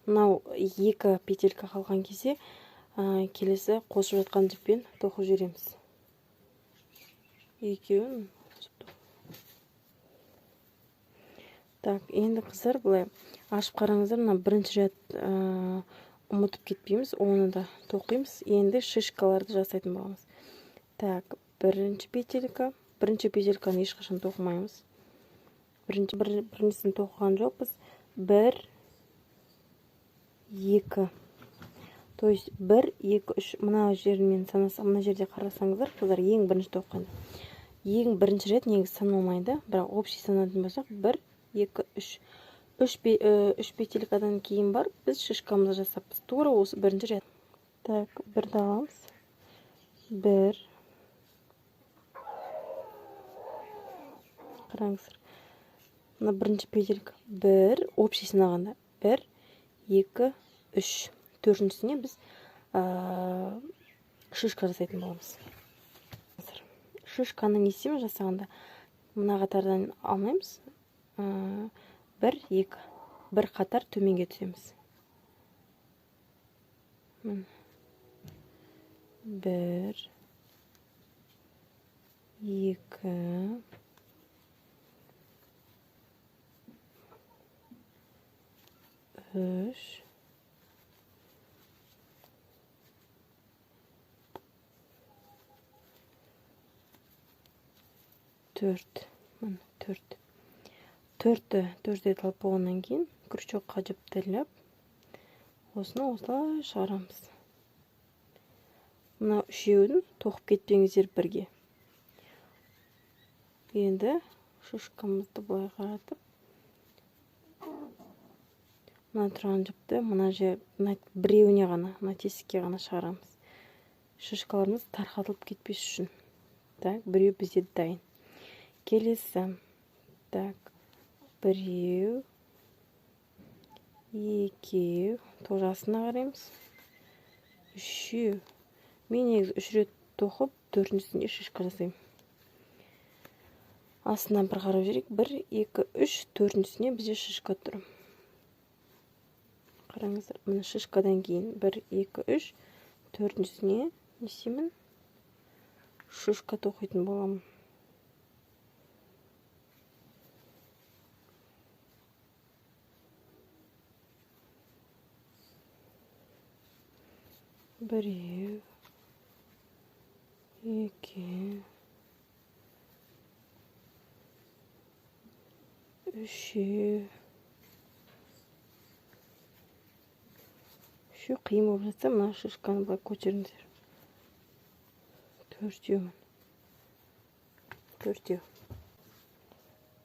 мынау 2 петелька қалған кезде, келесі қосып жатқан жіппен тоқып жібереміз. Екеуін қосып тоқып. Так, енді қыздар былай ашып қараңыздар, мына бірінші ряд, ұмытып кетпейміз, оны да тоқимыз. Енді шишкаларды жасайтын боламыз. Так, бірінші петелька, бірінші петельканы ешқашан тоқымаймыз. Біріншісін тоқыған жоқпыз. 1, 2. То есть 1, 2, 3. Мына жермен санасақ, мына жерде қарасаңыздар, қыздар, ең бірінші тоқыған. Ең бірінші рет негізі саналмайды, бірақ общий санатын болсақ, 1, 2, 3. Үш петелькадан кейін барып біз шишкамызды жасаппыз. Тура осы бірінші ряд. Так, бірді аламыз. 1. Қараңыздар. Мына бірінші петелька 1, общий санағанда 1, 2, 3. Төртіншісіне біз, шишка жасайтын боламыз. Шишканы не істейміз жасағанда? Мына қатардан алмаймыз. 1, 2. Бір қатар төменге түсеміз. Міне. 1, 2, 3, 4. Міне, 4. Төртті төрт рет алып болғаннан кейін крючокқа жіпті іліп, осыны осылай шығарамыз. Мына үшеуін тоқып кетпеңіздер бірге. Енді шишкамызды былай қаратып, мына тұрған жіпті мына жер, мына біреуіне ғана, мына тесікке ғана шығарамыз. Шишкаларымыз тарқатылып кетпес үшін. Так, біреу бізде дайын. Келесі. Так, біреу, екеу, тоже астына қараймыз. Үшеу. Мен негізі 3 рет тоқып, төртіншісінде шишка жасаймын. Астынан бір қарап жіберейік. 1, 2, 3, төртіншісіне бізде шишка тұр. Қараңыздар, міне шишкадан кейін 1, 2, 3, төртіншісіне не істеймін? Шишка тоқитын боламын. Біреу, екі, үшеу. Үшеу қиын болып жатса, мына шишканы былай көтеріңіздер. Төртеумін. Төртеу.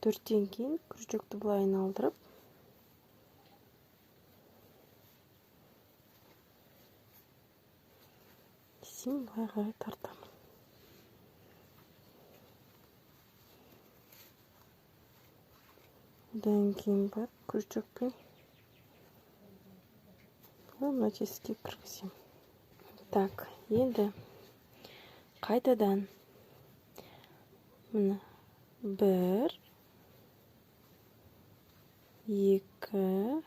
Төрттен кейін крючокты былай айналдырып, сен былай қарай тартамын. Одан кейін барып крючокпен мына тесікке кіргіземін. Так, енді қайтадан міне 1, 2, 2,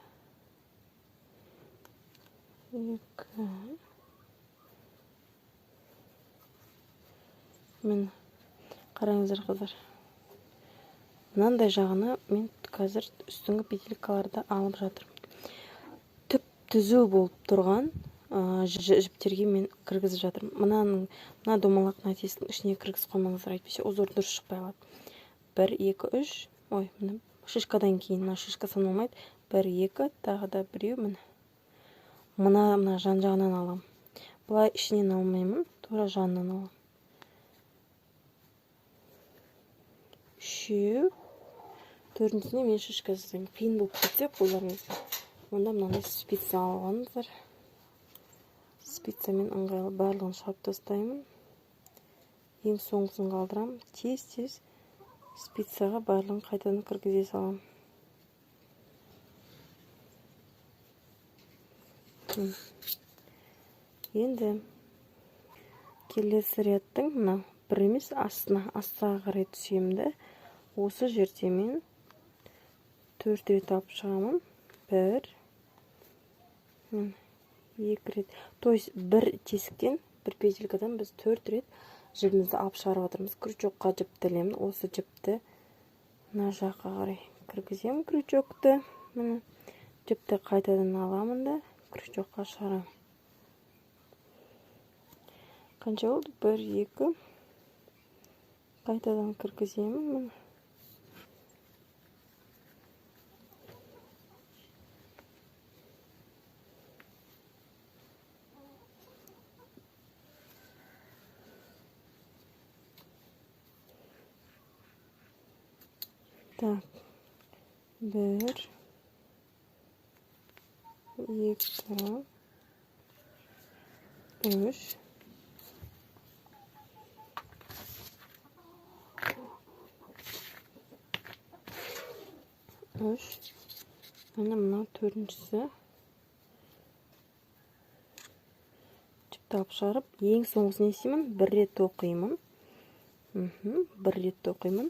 міне қараңыздар қыздар, мынандай жағына мен қазір үстіңгі петелькаларды алып жатырмын. Түп түзу болып тұрған жіптерге мен кіргізіп жатырмын. Мына домалақ мына тесіктің ішіне кіргізіп қоймаңыздар, әйтпесе узор дұрыс шықпай қалады. 1, 2, 3. Ой, міне шишкадан кейін мына шишка саналмайды. 1, 2, тағы да біреу, міне. Мына жан жағынан аламын. Былай ішінен алмаймын, тура жанынан аламын. 3, төртіншісіне мен шишка жасаймын. Қиын болып кетсе қолдарыңызға, онда мынандай спица алғаныңыздар. Спицамен ыңғайлы барлығын шығарып тастаймын. Ең соңғысын қалдырамын. Тез-тез спицаға барлығын қайтадан кіргізе саламын. Енді келесі рядтың мына бір емес астына, астыға қарай түсемін де, осы жерде мен 4 рет алып шығамын. 1, 2 рет. То есть бір тесіктен, бір петелькадан біз 4 рет жібімізді алып шығарып жатырмыз. Крючокқа жіпті ілемін. Осы жіпті мына жаққа қарай кіргіземін крючокты. Міне жіпті қайтадан аламын да крючокқа шығарамын. Қанша болды? 1, 2. Қайтадан кіргіземін. Міне. Так, 1, 2, 3, 3. Міне мынау төртіншісі. Жіпті алып шығарып, ең соңғысын не істеймін? Бір рет тоқимын. Бір рет тоқимын.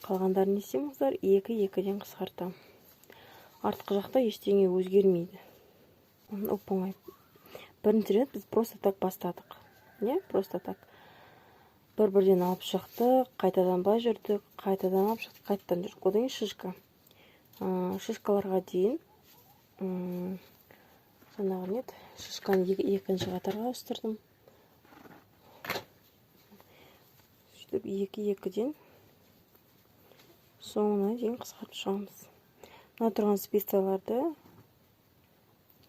Қалғандарын не істеймін, қыздар? Екі екіден қысқартамын. Артқы жақта ештеңе өзгермейді. Оп-оңай. Бірінші рет біз просто так бастадық. Не? Просто так. Бір-бірден алып шықтық, қайтадан былай жүрдік, қайтадан алып шықтық, қайтадан жүрдік. Одан кейін шишка. Шишкаларға дейін, жаңағы не еді? Шишканы екінші қатарға ауыстырдым. Сөйтіп екі екіден соңына дейін қысқартып шығамыз. Мына тұрған спицаларды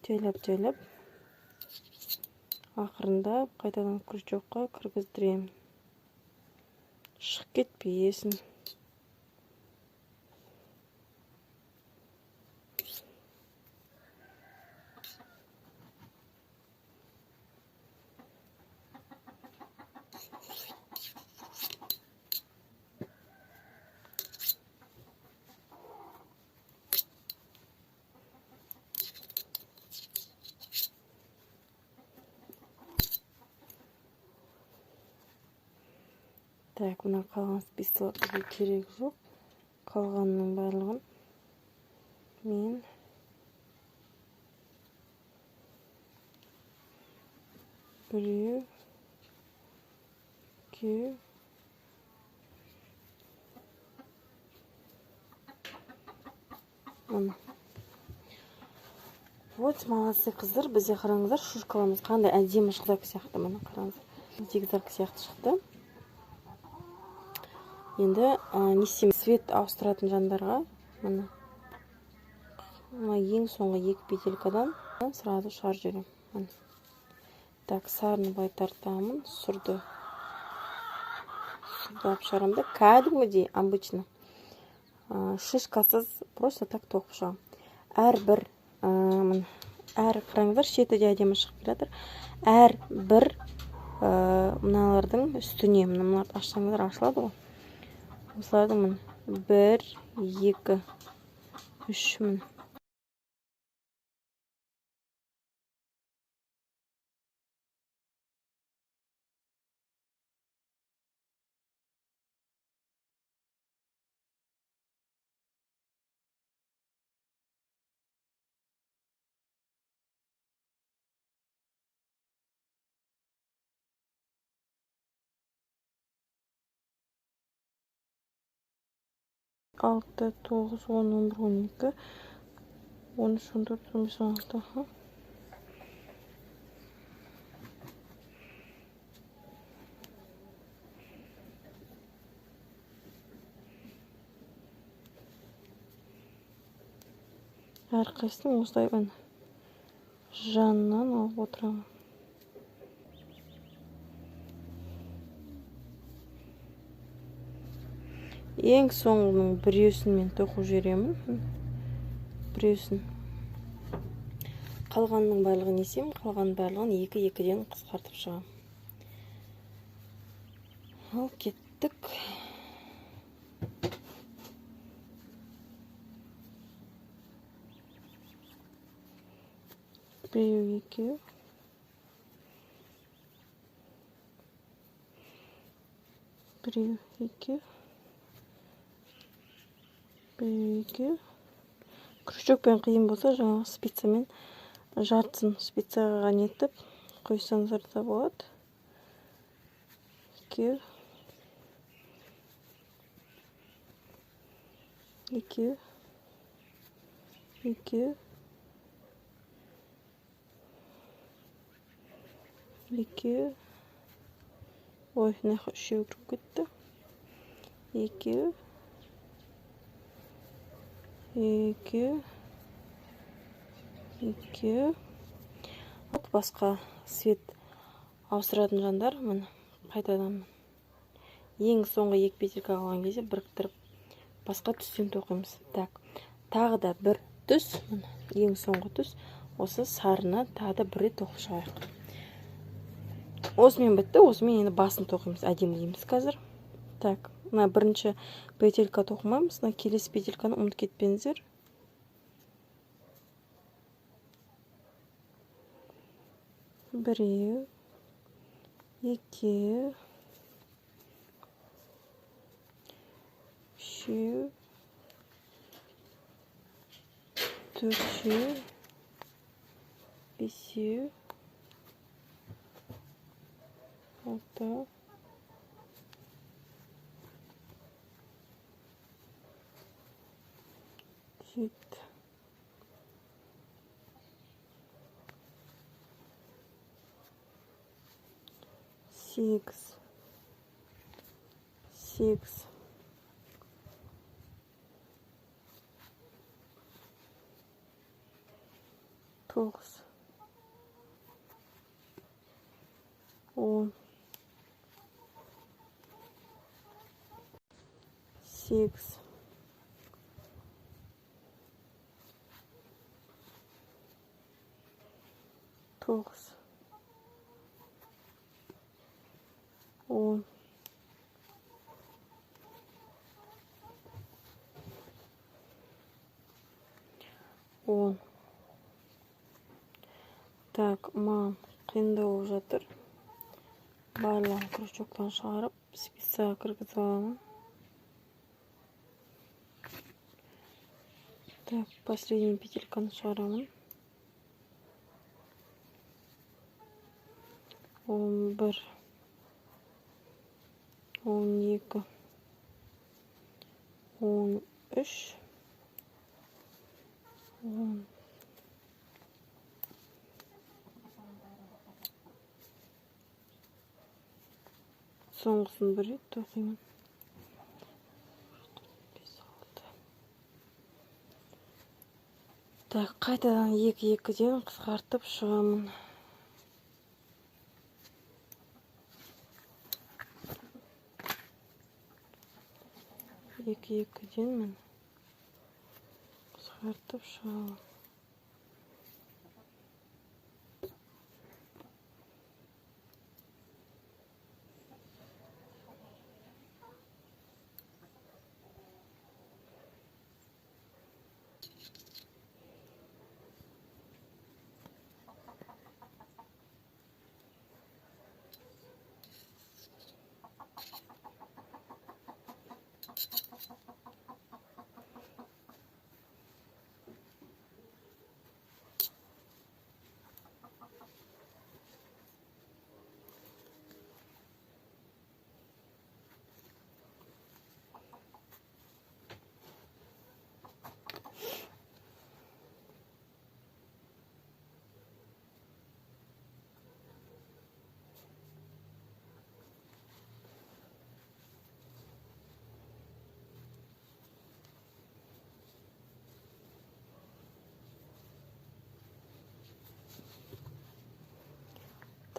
жайлап-жайлап ақырындап қайтадан крючокқа кіргіздіремін. Шығып кетпесін. Так, мына қалған спицалар бізге керек жоқ. Қалғанының барлығын мен біреу, екеу, мына. Вот, молодцы қыздар, бізде қараңыздар, шишкаларымыз қандай әдемі шықса сияқты, мына қараңыздар. Зигзаг сияқты шықты. Енді не істейміз? Цвет ауыстыратын жандарға мына ең соңғы екі петелькадан сразу шығарып жіберемін. Міне. Так, сарыны былай тартамын, сұрды. Сұрды алып шығарамын да, кәдімгідей обычно. Шишкасыз просто так тоқып шығамын. Әрбір, міне, әр қараңыздар, шеті де әдемі шығып келе жатыр. Әрбір, мыналардың үстіне, мына мыналарды ашсаңыздар ашылады ғой. Осылардың міне 1, 2, 3 міне. 6, 9, 10, 11, 12, 13, 14, 15, 16. Әрқайсысын осылай міне жанынан алып отырамын. Ең соңғының біреусін мен тоқып жіберемін. Біреусін. Қалғанының барлығын есем, қалғанның барлығын екі-екіден қысқартып шығамын. Ал кеттік. Біреу, екеу. Біреу, екеу. Біреу, екеу. Крючокпен қиын болса, жаңағы спицамен жартысын спицаға нетіп қойсаңыздар да болады. Екеу. Екеу. Екеу. Екеу. Ой, мына жаққа үшеу кіріп кетті. Екеу. Екеу. Екеу. Басқа свет ауыстыратын жандар, міне қайтадан ең соңғы екі петелька қалған кезде біріктіріп басқа түстен тоқимыз. Так, тағы да бір түс, міне ең соңғы түс, осы сарыны тағы да бір рет тоқып шығайық. Осымен бітті, осымен енді басын тоқимыз, әдемілейміз қазір. Так, мына бірінші петелька тоқымаймыз, мына келесі петельканы ұмытып кетпеңіздер. Біреу, екеу, үшеу, төртеу, бесеу, алтау, жеті. Сегіз, сегіз, тоғыз, он, сегіз, тоғыз, он, он. Так, маған қиындау болып жатыр. Барлығын крючоктан шығарып, спицаға кіргізіп аламын. Так, последний петельканы шығарамын. 11, 12, 13, 10. Соңғысын бір рет тоқимын. 5, 6. Так, қайтадан екі-екіден қысқартып шығамын. Екі-екіден мен қысқартып шығамын.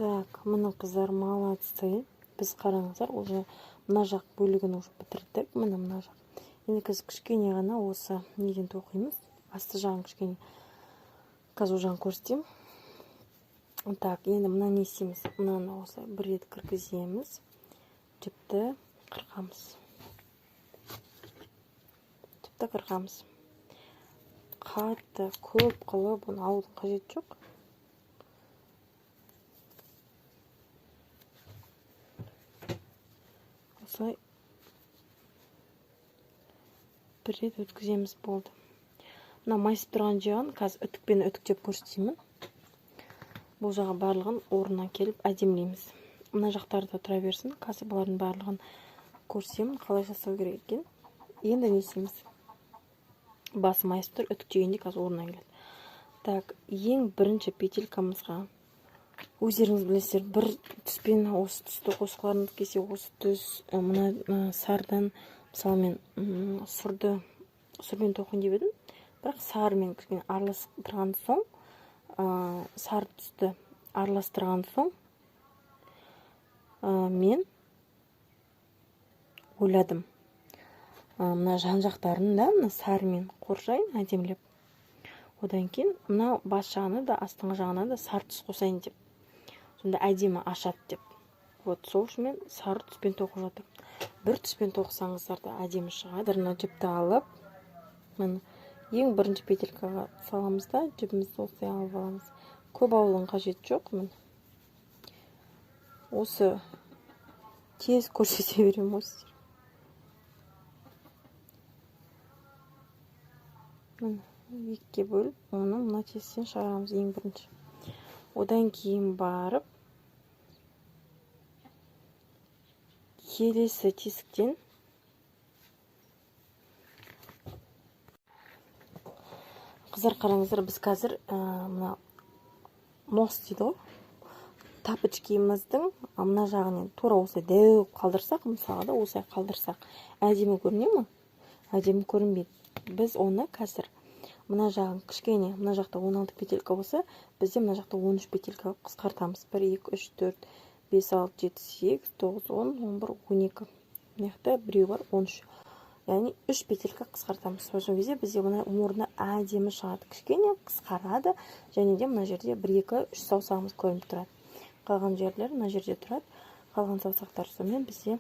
Так, міне, қыздар, молодцы. Біз, қараңыздар, уже мына жақ бөлігін уже бітірдік. Міне, мына жақ. Енді қазір кішкене ғана осы неден тоқимыз. Асты жағын кішкене қазір ол жағын көрсетемін. Так, енді мына не істейміз? Мынаны осылай бір рет кіргіземіз. Жіпті қырқамыз. Жіпті қырқамыз. Қатты көп қылып бұны алудың қажеті жоқ. Осылай бір рет өткіземіз, болды. Мына майысып тұрған жағын қазір үтікпен үтіктеп көрсетеймін. Бұл жағы барлығын орнына келіп әдемілейміз. Мына жақтары да тұра берсін. Қазір бұлардың барлығын көрсемін, қалай жасау керек екен. Енді не істейміз? Басы майысып тұр, үтіктегенде қазір орнына келеді. Так, ең бірінші петелькамызға өздеріңіз білесіздер, бір түспен осы түсті қосқыларыңыз келсе, осы түс, мына сарыдан, мысалы, мен сұрды сұрмен тоқиын деп едім, бірақ сарымен кішкене араластырған соң, сары түсті араластырған соң, мен ойладым, мына жан жақтарын да мына сарымен қоршайын әдемілеп. Одан кейін мынау бас жағына да, астыңғы жағына да сары түс қосайын деп. Сонда әдемі ашады деп. Вот сол үшін мен сары түспен тоқып жатырмын. Бір түспен тоқысаңыздар да әдемі шығады. Мына жіпті алып, міне, ең бірінші петелькаға саламыз да, жібімізді осылай алып аламыз. Көп алудың қажеті жоқ, міне. Осы тез көрсете беремін осы. Міне, екіге бөліп, оны мына тесіктен шығарамыз ең бірінші. Одан кейін барып келесі тесіктен қыздар, қараңыздар, біз қазір мына нос дейді ғой, тапочкиміздің мына жағынан тура осылай дәу қалдырсақ, мысалға да осылай қалдырсақ, әдемі көріне ме? Әдемі көрінбейді. Біз оны қазір мына жағын кішкене, мына жақта 16 петелька болса, бізде мына жақта 13 петелька қысқартамыз. 1, 2, 3, 4, 5, 6, 7, 8, 9, 10, 11, 12. Мына жақта біреу бар, 13. Яғни 3 петелька қысқартамыз. Сол кезде бізде мына мұрны әдемі шығады. Кішкене қысқарады, және де мына жерде 1, 2, 3 саусағымыз көрініп тұрады. Қалған жерлер мына жерде тұрады. Қалған саусақтар сонымен бізде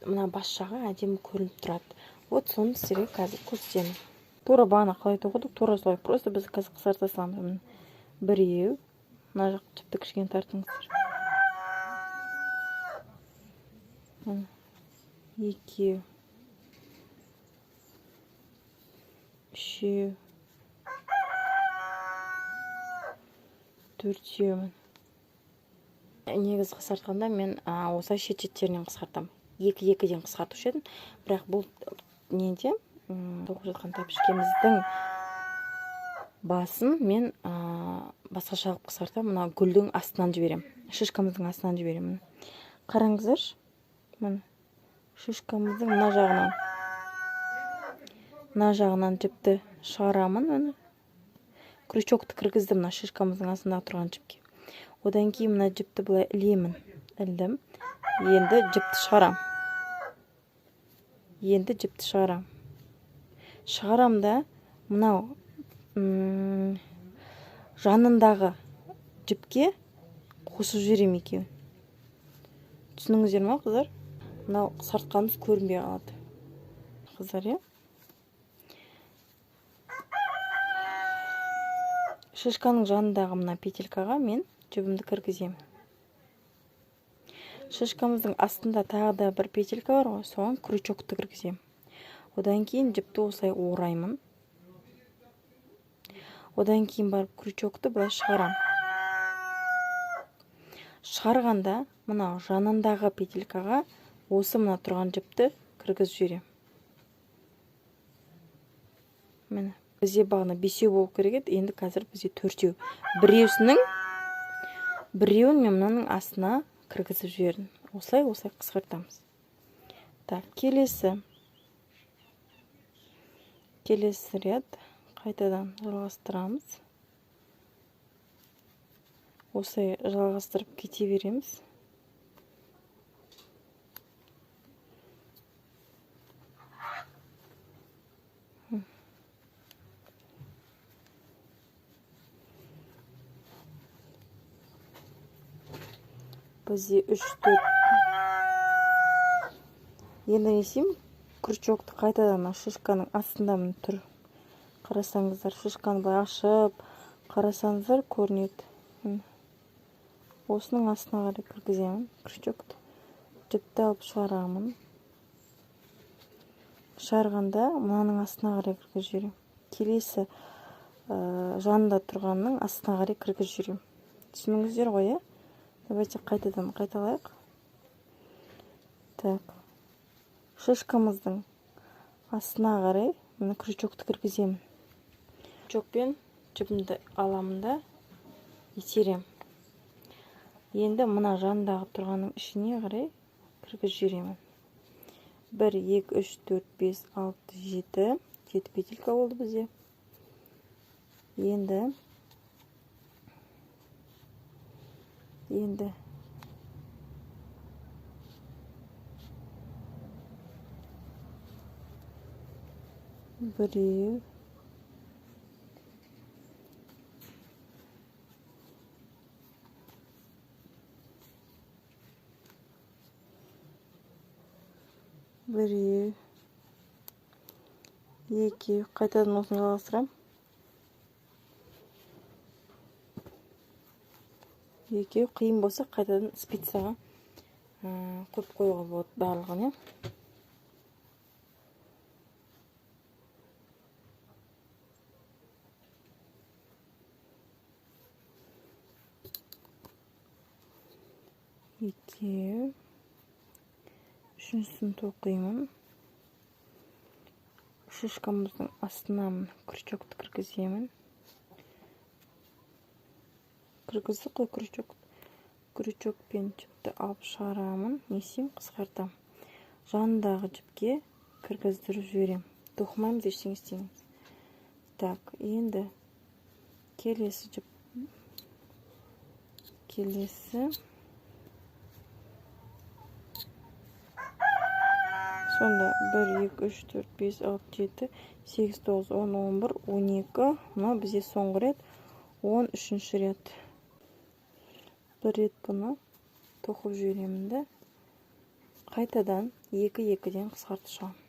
мына бас жағы әдемі көрініп тұрады. Вот соны сіздерге қазір көрсетемін. Тура бағана қалай тоқыдық, тура солай. Просто біз қазір қысқарта саламыз. Міне, біреу, мына жақ жіпті кішкене тартыңыздар. Міне, екеу, үшеу, төртеу. Негізі қысқартқанда мен осылай шет-шеттерінен қысқартамын. Екі-екіден қысқартушы едім. Бірақ бұл неде, тоқып жатқан тәпішкеміздің басын мен басқаша қылып қысқартамын. Мына гүлдің астынан жіберемін, шишкамыздың астынан жіберемін. Қараңыздаршы, міне, шишкамыздың мына жағынан, мына жағынан жіпті шығарамын. Міне, крючокты кіргіздім мына шишкамыздың астында тұрған жіпке. Одан кейін мына жіпті былай ілемін, ілдім. Енді жіпті шығарам. Енді жіпті шығарам. Шығарам да мынау жанындағы жіпке қосып жіберемін екеуін. Түсініңіздер ма, қыздар? Мынау қысқартқанымыз көрінбей қалады. Қыздар, иә? Шишканың жанындағы мына петелькаға мен жібімді кіргіземін. Шишкамыздың астында тағы да бір петелька бар ғой, соған крючокты кіргіземін. Одан кейін жіпті осылай ораймын. Одан кейін барып крючокты былай шығарам. Шығарғанда мына жанындағы петелькаға осы мына тұрған жіпті кіргізіп жіберемін. Міне, бізде бағана бесеу болып керек еді, енді қазір бізде төртеу. Біреуін мен мынаның астына кіргізіп жібердім. Осылай, осылай қысқартамыз. Так, келесі ряд қайтадан жалғастырамыз. Осылай жалғастырып кете береміз. Бізде 3, 4. Енді не істеймін? Крючокты қайтадан шишканың астында міне тұр. Қарасаңыздар, шишканы былай ашып қарасаңыздар көрінеді. Осының астына қарай кіргіземін крючокты. Жіпті алып шығарамын. Шығарғанда мынаның астына қарай кіргізіп жіберемін. Келесі жанында тұрғанның астына қарай кіргізіп жіберемін. Түсіндіңіздер ғой, иә? Давайте қайтадан қайталайық. Так. Шишкамыздың астына қарай мына крючокты кіргіземін. Крючокпен жібімді аламын да итеремін. Енді мына жанындағы тұрғанның ішіне қарай кіргізіп жіберемін. 1, 2, 3, 4, 5, 6, 7. 7 петелька болды бізде. Енді біреу, біреу, екеу. Қайтадан осыны жалғастырамын. Екеу. Қиын болса қайтадан спицаға қойып қоюға болады барлығын, иә. Екеу. Үшіншісін тоқимын. Шишкамыздың астына крючокты кіргіземін. Кіргіздік қой крючок. Крючокпен жіпті алып шығарамын. Не істеймін? Қысқартамын. Жанындағы жіпке кіргіздіріп жіберемін. Тоқымаймыз, ештеңе істемейміз. Так, енді келесі жіп. Келесі. Сонда 1, 2, 3, 4, 5, 6, 7, 8, 9, 10, 11, 12. Мынау бізде соңғы рет, 13-ші рет. Бір рет бұны тоқып жіберемін де, қайтадан 2-2-ден қысқартып шығамын.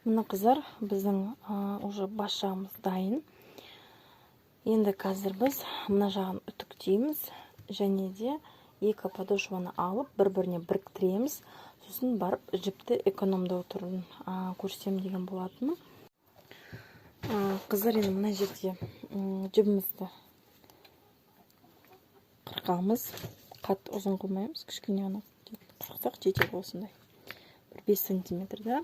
Мына қыздар, біздің уже бас жағымыз дайын. Енді қазір біз мына жағын үтіктейміз және де екі подошваны алып бір-біріне біріктіреміз. Сосын барып жіпті экономдау түрін көрсетемін деген болатынмын. Қыздар, енді мына жерде жібімізді қырқамыз. Қатты ұзын қылмаймыз, кішкене ғана қырықсақ жетеді осындай. Бір 5 сантиметрда.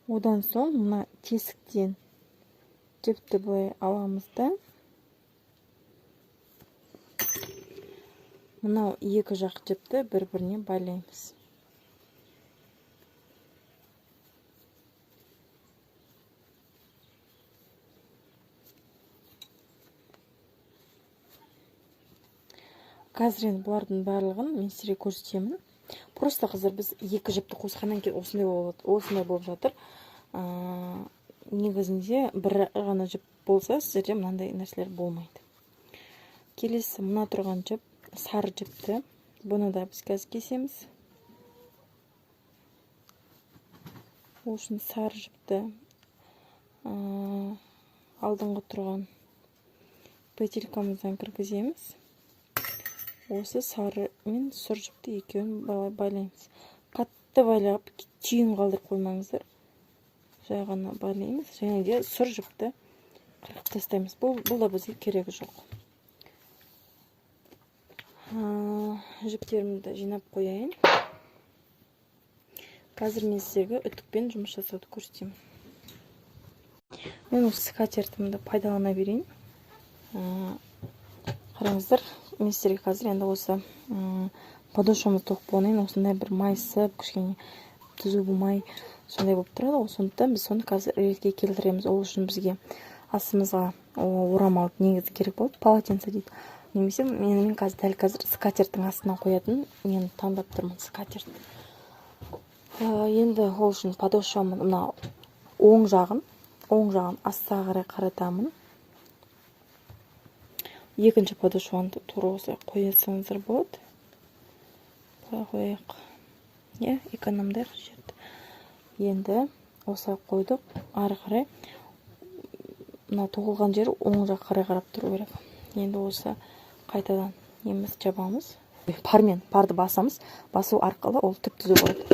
Одан соң мына тесіктен жіпті былай аламыз да, мынау екі жақ жіпті бір-біріне байлаймыз. Қазір енді бұлардың барлығын мен сіздерге көрсетемін. Просто қыздар, біз екі жіпті қосқаннан кейін осындай болады, осындай болып жатыр. Негізінде бір ғана жіп болса, сіздерде мынандай нәрселер болмайды. Келесі мына тұрған жіп, сары жіпті, бұны да біз қазір кесеміз. Ол үшін сары жіпті алдыңғы тұрған петелькамыздан кіргіземіз. Осы сары мен сұр жіпті екеуін байлаймыз. Қатты байлап түйін қалдырып қоймаңыздар. Жай ғана байлаймыз. Және де сұр жіпті қырқып тастаймыз. Бұл да бізге керегі жоқ. Жіптерімді жинап қояйын. Қазір мен сіздерге үтікпен жұмыс жасауды көрсетемін. Мен осы скатертімді пайдалана берейін. Қараңыздар, мен сіздерге қазір енді осы подошвамызды тоқып болғаннан кейін осындай бір майысып, кішкене түзу болмай сондай болып тұрады ғой. Сондықтан біз соны қазір ретке келтіреміз. Ол үшін бізге астымызға орамал негізі керек болады, полотенце дейді. Немесе мен қазір дәл қазір скатерттің астына қоятын нені таңдап тұрмын, скатерть. Енді ол үшін подошвамның мына оң жағын астыға қарай қаратамын. Екінші подошваны тура осылай қоя салсаңыздар болады. Былай қояйық. Иә, экономдайық жерді. Енді осылай қойдық. Ары қарай мына тоқылған жері оң жаққа қарай қарап тұру керек. Енді осы қайтадан неміз жабамыз. Пармен, парды басамыз. Басу арқылы ол түп-түзу болады.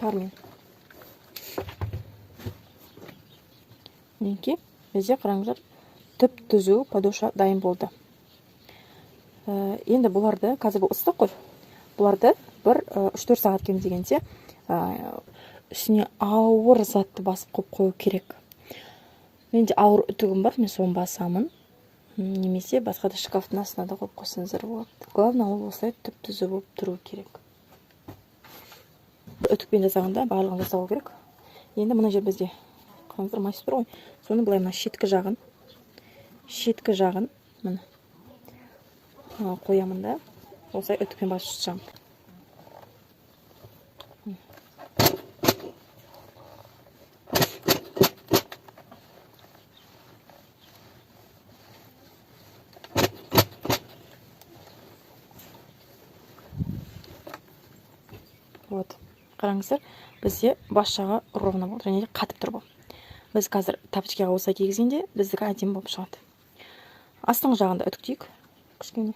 Пармен. Мінекей, бізде қараңыздар, түп-түзу подошва дайын болды. Енді бұларды, қазір бұл ыстық қой, бұларды бір үш-төрт сағат кем дегенде, үстіне ауыр затты басып қойып қою керек. Менде ауыр үтігім бар, мен соны басамын. Немесе басқа да шкафтың астына да қойып қойсаңыздар болады. Главное, ол осылай түп-түзу болып тұру керек. Үтікпен жасағанда барлығын жасау керек. Енді мына жер бізде қараңыздар майысып тұр ғой. Соны былай мына шеткі жағын міне қоямын да, осылай үтікпен басып шығамын. Вот. Қараңыздар, бізде бас жағы ровно болды және де қатып тұр бұл. Біз қазір тапочкаға осылай кигізгенде біздікі әдемі болып шығады. Астыңғы жағын да үтіктейік кішкене.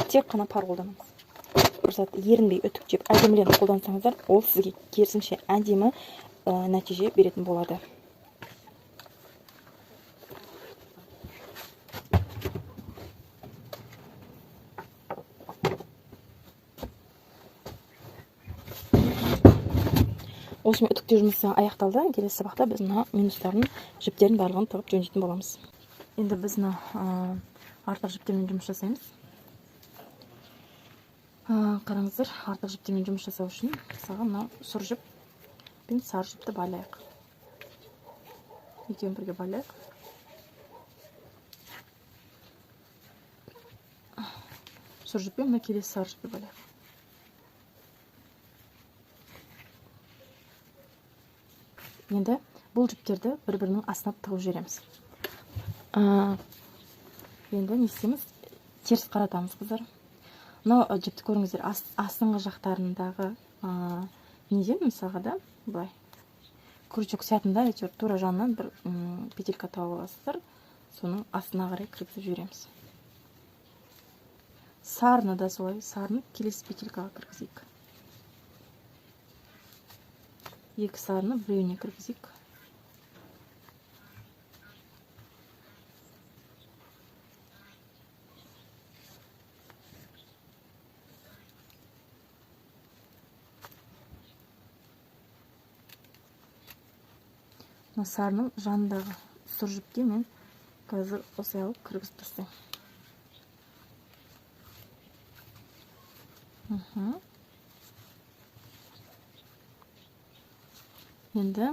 Тек қана пар қолданамыз. Бір зат ерінбей үтіктеп әдеміленіп қолдансаңыздар, ол сізге керісінше әдемі нәтиже беретін болады. Осымен үтіктеу жұмысы аяқталды. Келесі сабақта біз мына минустарын, жіптерін барлығын тығып жөндейтін боламыз. Енді біз мына артық жіптермен жұмыс жасаймыз. Қараңыздар, артық жіптермен жұмыс жасау үшін мысалға мынау сұр жіп пен сары жіпті байлайық. Екеуін бірге байлайық. Сұр жіппен мына келесі сары жіпті байлайық. Енді бұл жіптерді бір-бірінің астына тығып жібереміз. Енді не істейміз? Теріс қаратамыз, қыздар. Мынау жіпті көріңіздер, астыңғы жақтарындағы неден мысалға да былай крючок сиятында әйтеуір тура жанынан бір петелька тауып аласыздар, соның астына қарай кіргізіп жібереміз. Сарыны да солай, сарыны келесі петелькаға кіргізейік. Екі сарыны біреуіне кіргізейік. Мына сарының жанындағы сұр жіпке мен қазір осылай алып кіргізіп тастаймын. Енді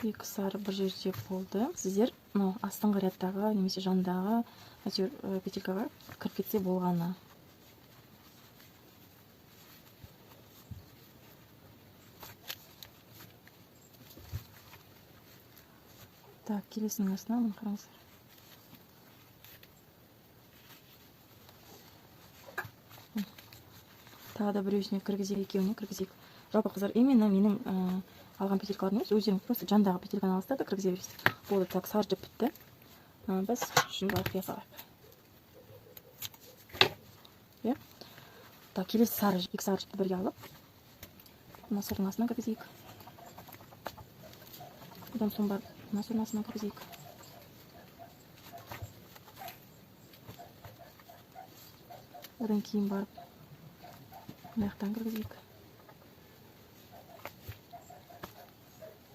екі сары бір жерде болды. Сіздер мынау астыңғы рядтағы немесе жанындағы әйтеуір петелькаға кіріп кетсе болғаны. Так, келесінің астына міне қараңыздар. Тағы да біреусіне кіргізейік, екеуіне кіргізейік. Жалпы қыздар, именно менің алған петелькаларым емес, өздерің просто жандағы петельканы аласыздар да кіргізе бересіздер. Болды, так, сары жіп бітті. Біз шын былай қия салайық. Иә? Так, келесі сары жіп, екі сары жіпті бірге алып, мына сырдың астына кіргізейік. Одан соң барып мына сырдың астына кіргізейік. Одан кейін барып мына жақтан кіргізейік.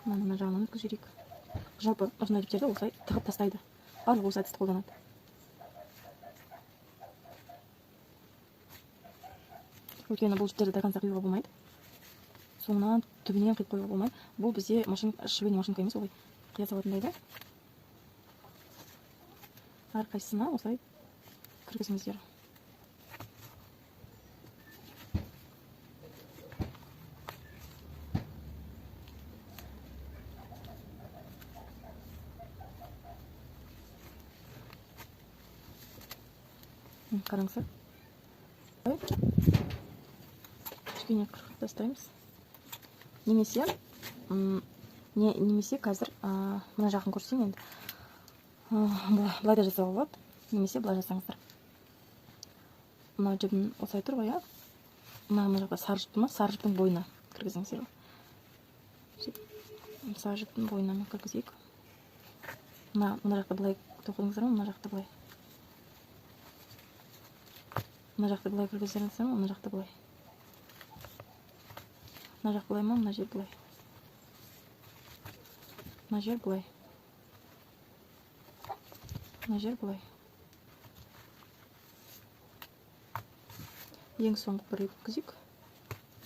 Мынаны мына жағынан өткізіп жіберейік. Жалпы осындай жіптерді осылай тығып тастайды. Барлығы осы әдісті қолданады. Өйткені бұл жіптерді до конца қиюға болмайды. Соңынан түбінен қиып қоюға болмайды. Бұл бізде швейный машинка емес, олай қия салатындай да. Әрқайсысына осылай кіргізіңіздер. Қараңыздар. Кішкене қырқып тастаймыз. Немесе қазір, мына жақын көрсең енді, былай да жасауға болады. Немесе былай жасаңыздар. Мына жібін осылай тұр ғой, иә? Мына жақта сары жіпті ма? Сары жіптің бойына кіргізіңіздер. Сөйтіп, сары жіптің бойына мен кіргізейік. Мына жақта былай тоқыдыңыздар ма? Мына жақта былай. Мына жақты былай кіргізеріңіздер ма? Мына жақты былай. Мына жақ былай ма? Мына жер былай. Мына жер былай. Мына жер былай. Ең соңғы бір рет өткізейік.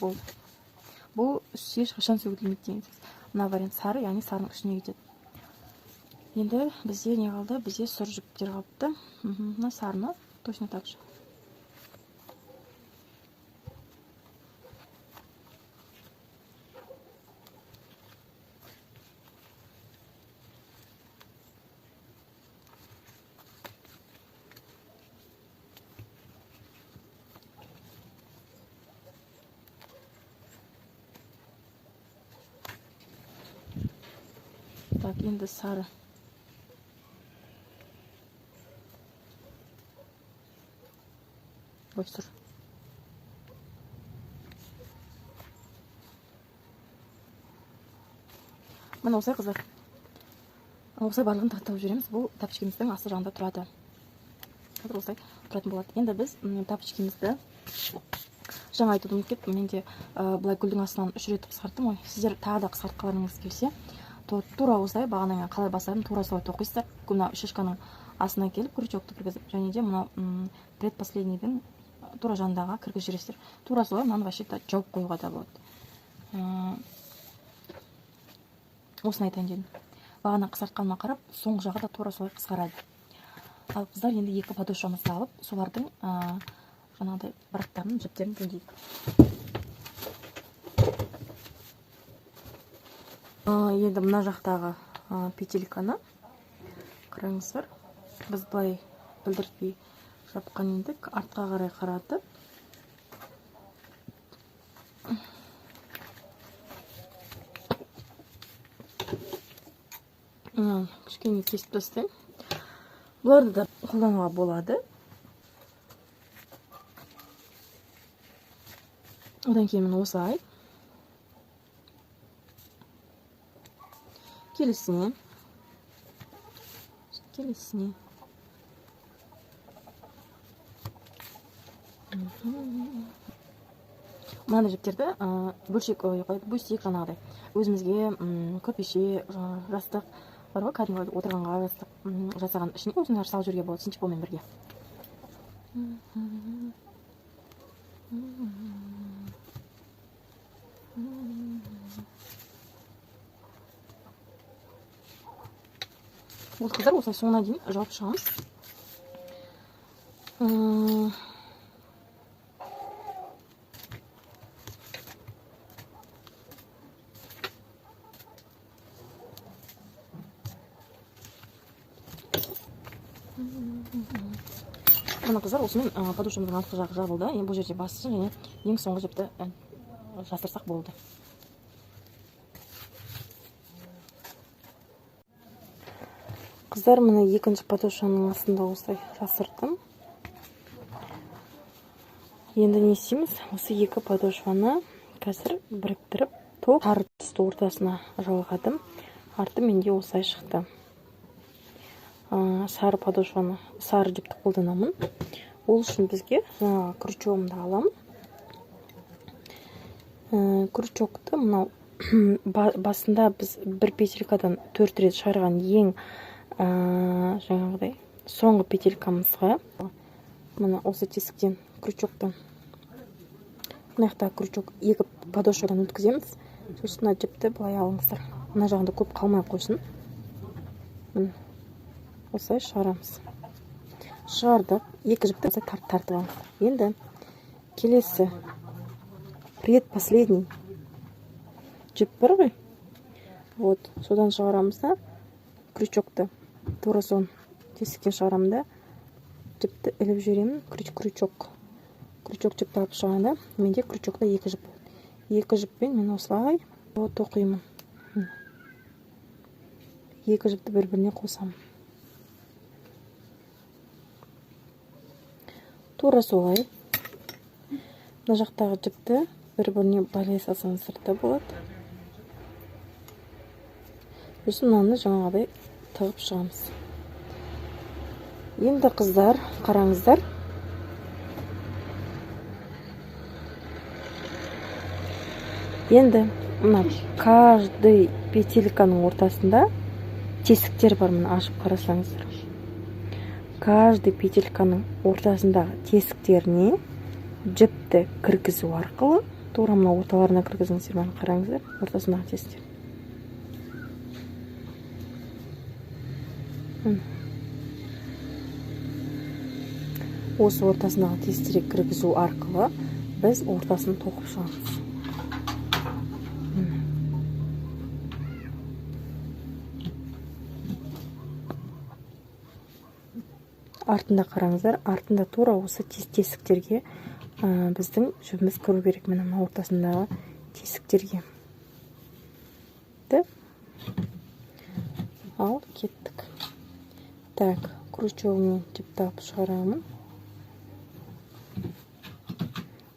Болды. Бұл ешқашан сөгілмейді деген сөз. Мына вариант сары, яғни сарының үстіне кетеді. Енді бізде не қалды? Бізде сұр жіптер қалыпты. Мына сарыны точно так же. Так, енді сары. Ой, сұр. Міне осылай, қыздар. Осылай барлығын тауып жібереміз. Бұл тапочкеміздің асты жағында тұрады. Қазір осылай тұратын болады. Енді біз тапочкемізді жаңа айтуды ұмытып кеттім. Мен де былай гүлдің астынан 3 рет қысқарттым ғой. Сіздер тағы да қысқартқыларыңыз келсе, то тура осылай бағана мен қалай басарым, тура солай тоқисыздар. Мына шишканың астына келіп крючокты кіргізіп, және де мына предпоследнийдің тура жанындағы кіргізіп жібересіздер. Тура солай мынаны вообще жауып қоюға да болады. Осыны айтайын дедім. Бағана қысқартқаныма қарап, соңғы жағы да тура солай қысқарады. Ал қыздар, енді екі подошвамызды алып, солардың жаңағыдай барақтарын, жіптерін жөндейік. Енді мына жақтағы петельканы қараңыздар, біз былай білдіртпей жапқан едік, артқа қарай қаратып кішкене кесіп тастаймын. Бұларды да қолдануға болады. Одан кейін міне осылай келесіне, келесіне. Мынандай жіптерді бөлшек, бөстек жаңағыдай өзімізге көрпеше, жастық бар ғой, кәдімгі отырғанға жастық жасаған ішіне осындайлар салып жіберуге болады синтепонмен бірге. Бұл қыздар осылай соңына дейін жауып шығамыз. Мына қыздар осымен подушкамыздың артқы жағы жабылды. Енді бұл жерде бастысы және ең соңғы жіпті жасырсақ болды. Қыздар, мына екінші подушканың астында осылай жасырдым. Енді не істейміз? Осы екі подошваны қазір біріктіріп, тоқ сары түсті ортасына жалғадым. Арты менде осылай шықты. Сары подошваны, сары жіпті қолданамын. Ол үшін бізге жаңағы крючогымды аламын. Крючокты мынау басында біз бір петелькадан 4 рет шығарған ең жаңағыдай соңғы петелькамызға мына осы тесіктен крючоктан мына жақта крючок екі подошвадан өткіземіз. Сосын мына жіпті былай алыңыздар. Мына жағында көп қалмай қойсын. Міне осылай шығарамыз. Шығардық. Екі жіпті осылай тартып аламыз. Енді келесі предпоследний жіп бар ғой. Вот, содан шығарамыз да крючокты тура сон тесіктен шығарамын да жіпті іліп жіберемін. Крючок. Крючок жіпті алып шығғанда менде крючокта екі жіп болады. Екі жіппен мен осылай тоқимын. Екі жіпті бір-біріне қосамын. Тура солай мына жақтағы жіпті бір-біріне байлай салсаңыздар да болады. Сосын мынаны жаңағыдай тығып шығамыз. Енді қыздар, қараңыздар. Енді мына каждый петельканың ортасында тесіктер бар, мына ашып қарасаңыздар. Каждый петельканың ортасындағы тесіктеріне жіпті кіргізу арқылы тура мына орталарына кіргізіңіздер, мына қараңыздар, ортасындағы тесіктер. Осы ортасындағы тесіктерге кіргізу арқылы біз ортасын тоқып шығамыз. Артында қараңыздар, артында тура осы тесіктерге біздің жібіміз кіру керек, міне мына ортасындағы тесіктерге. Ал кеттік. Так, крючогыммен жіпті алып шығарамын.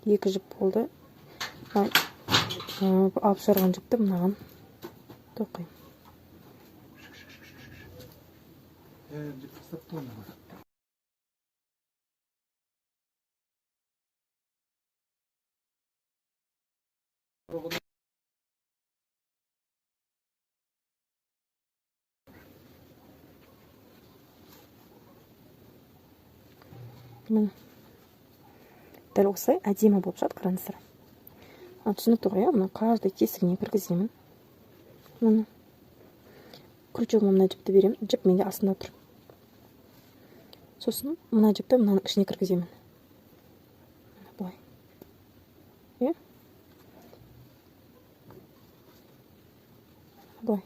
Екі жіп болды. Алып шығарған жіпті мынаған тоқимын. Міне. Дәл осылай әдемі болып шығады, қараңыздар. Түсінікті ғой, иә? Мына каждый тесігіне кіргіземін. Міне. Крючогыма мына жіпті беремін. Жіп менде астында тұр. Сосын мына жіпті мынаның ішіне кіргіземін. Міне былай. Иә? Былай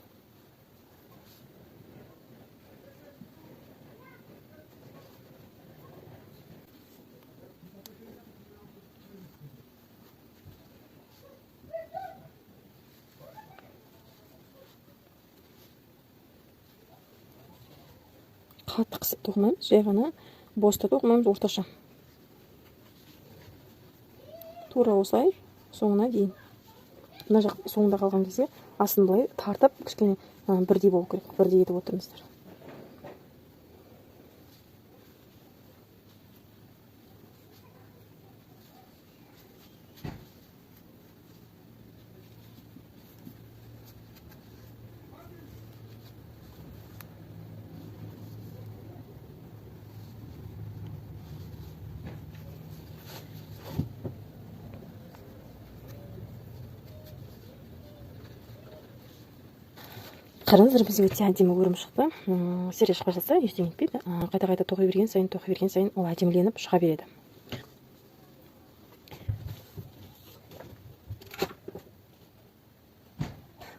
қатты қысып тоқымаймыз, жай ғана бос та тоқымаймыз, орташа. Тура осылай соңына дейін. Мына жақ соңында қалған кезде астын былай тартып кішкене бірдей болу керек, бірдей етіп отырыңыздар. Қараңыздар, бізде өте әдемі өрім шықты. Сіздерге шықпай жатса, ештеңе етпейді. Қайта-қайта тоқи берген сайын, тоқи берген сайын ол әдеміленіп шыға береді.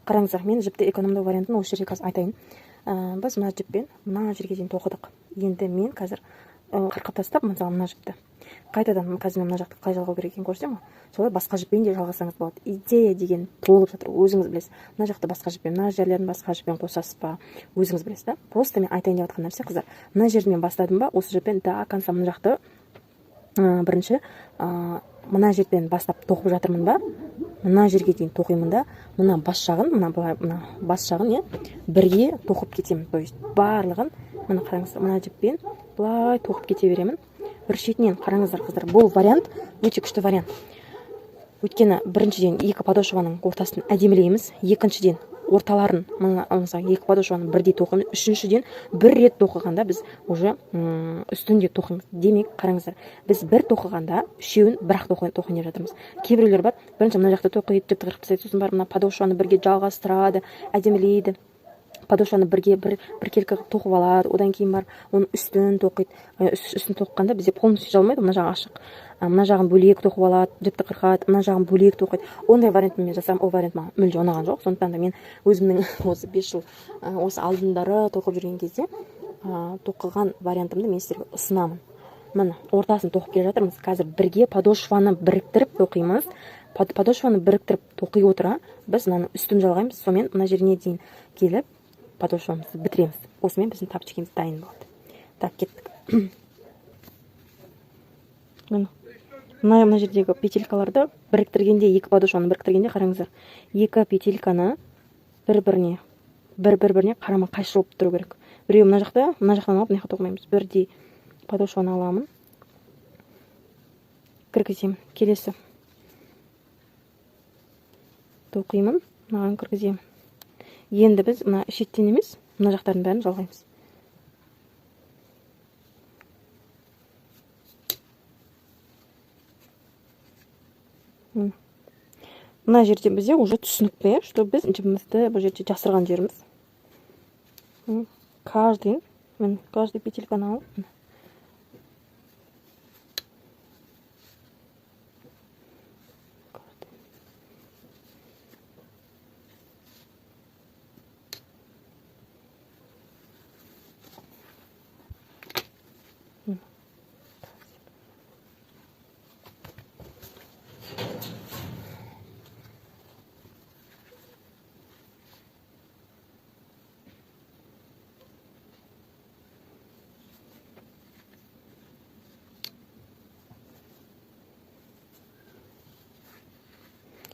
Қараңыздар, мен жіпті экономдау вариантын осы жерге қазір айтайын. Біз мына жіппен мына жерге дейін тоқыдық. Енді мен қазір қырқып тастап, мысалы мына жіпті қайтадан қазір мен мына жақты қалай жалғау керек екенін көрсетемін ғой. Солай басқа жіппен де жалғасаңыз болады. Идея деген толып жатыр, өзіңіз білесіз. Мына жақты басқа жіппен, мына жерлерін басқа жіппен қосасыз ба, өзіңіз білесіз да. Просто мен айтайын деп жатқан нәрсе, қыздар, мына жерді мен бастадым ба, осы жіппен до конца мына жақты, бірінші, мына жерден бастап тоқып жатырмын ба, мына жерге дейін тоқимын да, мына бас жағын, мына былай, мына бас жағын, иә, бірге тоқып кетемін. То есть барлығын, мына қараңыздар, мына жіппен былай тоқып кете беремін. Бір шетінен қараңыздар, қыздар, бұл вариант өте күшті вариант. Өйткені біріншіден екі подошваның ортасын әдемілейміз, екіншіден орталарын, мына, мысалы, екі подошваны бірдей тоқимыз, үшіншіден бір рет тоқығанда біз уже үстінде тоқимыз. Демек, қараңыздар, біз бір тоқығанда үшеуін бір-ақ тоқиын деп жатырмыз. Кейбіреулер бар, бірінші мына жақты тоқиды, жіпті қырқып тастайды, сосын барып мына подошваны бірге жалғастырады, әдемілейді. Подошваны бірге біркелкі қылып тоқып алады, одан кейін барып оның үстін тоқиды. Үстін тоқығанда бізде полностью жалмайды, мына жағы ашық. Мына жағын бөлек тоқып алады, жіпті қырқады, мына жағын бөлек тоқиды. Ондай вариантты мен жасағам, ол вариант маған мүлде ұнаған жоқ. Сондықтан да мен өзімнің осы 5 жыл, осы алдындары тоқып жүрген кезде, тоқыған вариантымды мен сіздерге ұсынамын. Міне, ортасын тоқып келе жатырмыз. Қазір бірге подошваны біріктіріп тоқимыз. Подошваны біріктіріп тоқи отыра, біз мынаның үстін жалғаймыз, сонымен мына жеріне дейін келіп подошвамызды бітіреміз. Осымен біздің тапочкамыз дайын болады. Так, кеттік. Міне, мына жердегі петелькаларды біріктіргенде, екі подошваны біріктіргенде қараңыздар, екі петельканы бір-біріне қарама-қайшы болып тұру керек. Біреуі мына жақта, мына жақтан алып мына жаққа тоқымаймыз. Бірдей подошваны аламын, кіргіземін. Келесі тоқимын, мынаған кіргіземін. Енді біз мына шеттен емес, мына жақтардың бәрін жалғаймыз. Мына жерде бізде уже түсінікті, что біз жібімізді бұл жерде жасырған жеріміз. Каждый, міне, каждый петельканы алып, міне.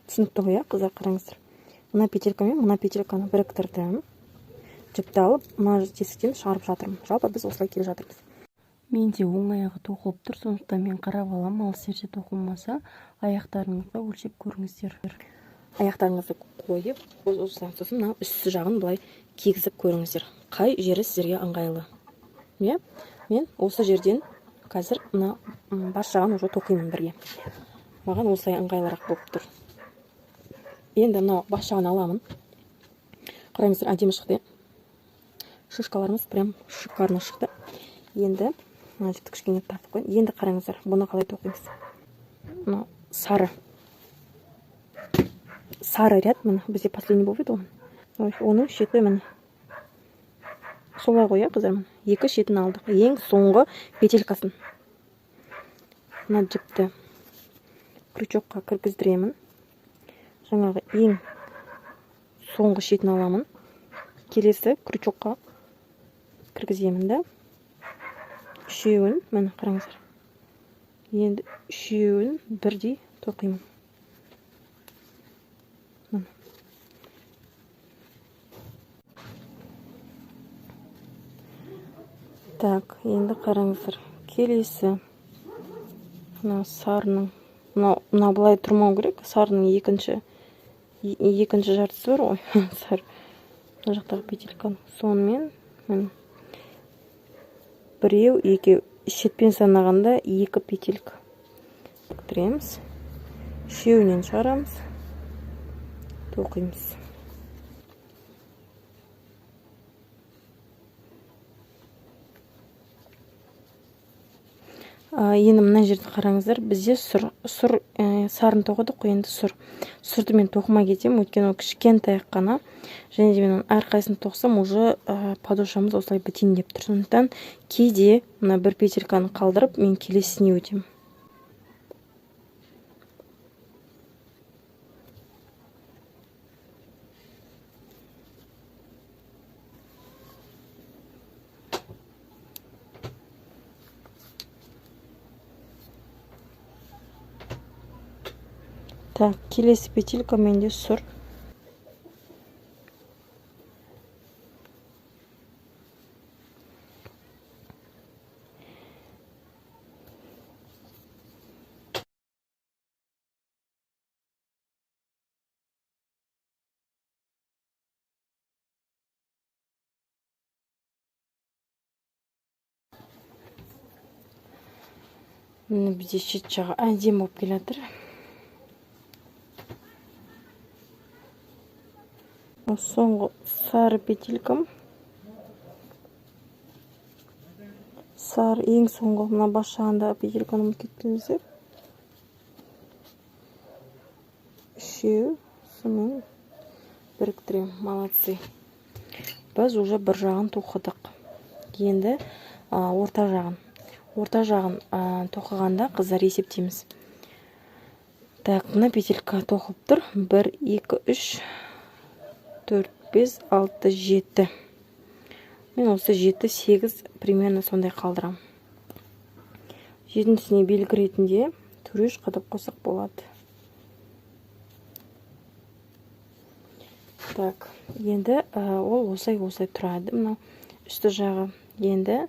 Түсінікті ғой, иә, қыздар, қараңыздар. Мына петелькамен мына петельканы біріктірдім. Жіпті алып, мына тесіктен шығарып жатырмын. Жалпы біз осылай келе жатырмыз. Менде оң аяғы тоқылып тұр, сондықтан мен қарап аламын, ал сіздерде тоқылмаса, аяқтарыңызға өлшеп көріңіздер. Аяқтарыңызды қойып, осылай, сосын мына үсті жағын былай кигізіп көріңіздер. Қай жері сіздерге ыңғайлы? Иә? Мен осы жерден қазір мына бас жағын уже тоқимын бірге. Маған осылай ыңғайлырақ болып тұр. Енді мынау бас жағын аламын. Қараңыздар, әдемі шықты, иә? Шишкаларымыз прям шикарно шықты. Енді мына жіпті кішкене тартып қояйын. Енді қараңыздар, бұны қалай тоқимыз? Мынау сары. Сары ряд, міне, бізде последний болып еді ғой. Оның шеті міне. Солай ғой, иә, қыздар, міне. Екі шетін алдық. Ең соңғы петелькасын. Мына жіпті крючокқа кіргіздіремін. Жаңағы ең соңғы шетін аламын. Келесі крючокқа кіргіземін да. Үшеуін, міне қараңыздар. Енді үшеуін бірдей тоқимын. Міне. Так, енді қараңыздар. Келесі мына сарының, мына былай тұрмау керек. Сарының екінші жартысы бар ғой. Сары. Мына жақтағы петельканың. Сонымен міне біреу, екеу, шетпен санағанда екі петелька біріктіреміз. Үшеуінен шығарамыз, тоқимыз. Енді мына жерді қараңыздар, бізде сұр, сарын тоқыдық қой, енді сұр. Сұрды мен тоқымай кетемін, өйткені ол кішкентай қана. Және де мен оның әрқайсысын тоқсам, уже подошвамыз осылай бітейін деп тұр. Сондықтан кейде мына бір петельканы қалдырып, мен келесіне өтемін. Так, келесі петелька менде сұр. Міне бізде шет жағы әдемі болып келе жатыр. Соңғы сары петелькам. Сары ең соңғы мына бас жағында петельканы ұмытып кеттіңіздер. Үшеу, сонымен біріктіремін. Молодцы. Біз уже бір жағын тоқыдық. Енді орта жағын. Орта жағын тоқығанда қыздар есептейміз. Так, мына петелька тоқылып тұр. 1, 2, 3, 4, 5, 6, 7. Мен осы 7, 8 примерно сондай қалдырамын. Жетіншісіне белгі ретінде түреш қадап қойсақ болады. Так, енді ол осылай тұрады. Мынау үсті жағы. Енді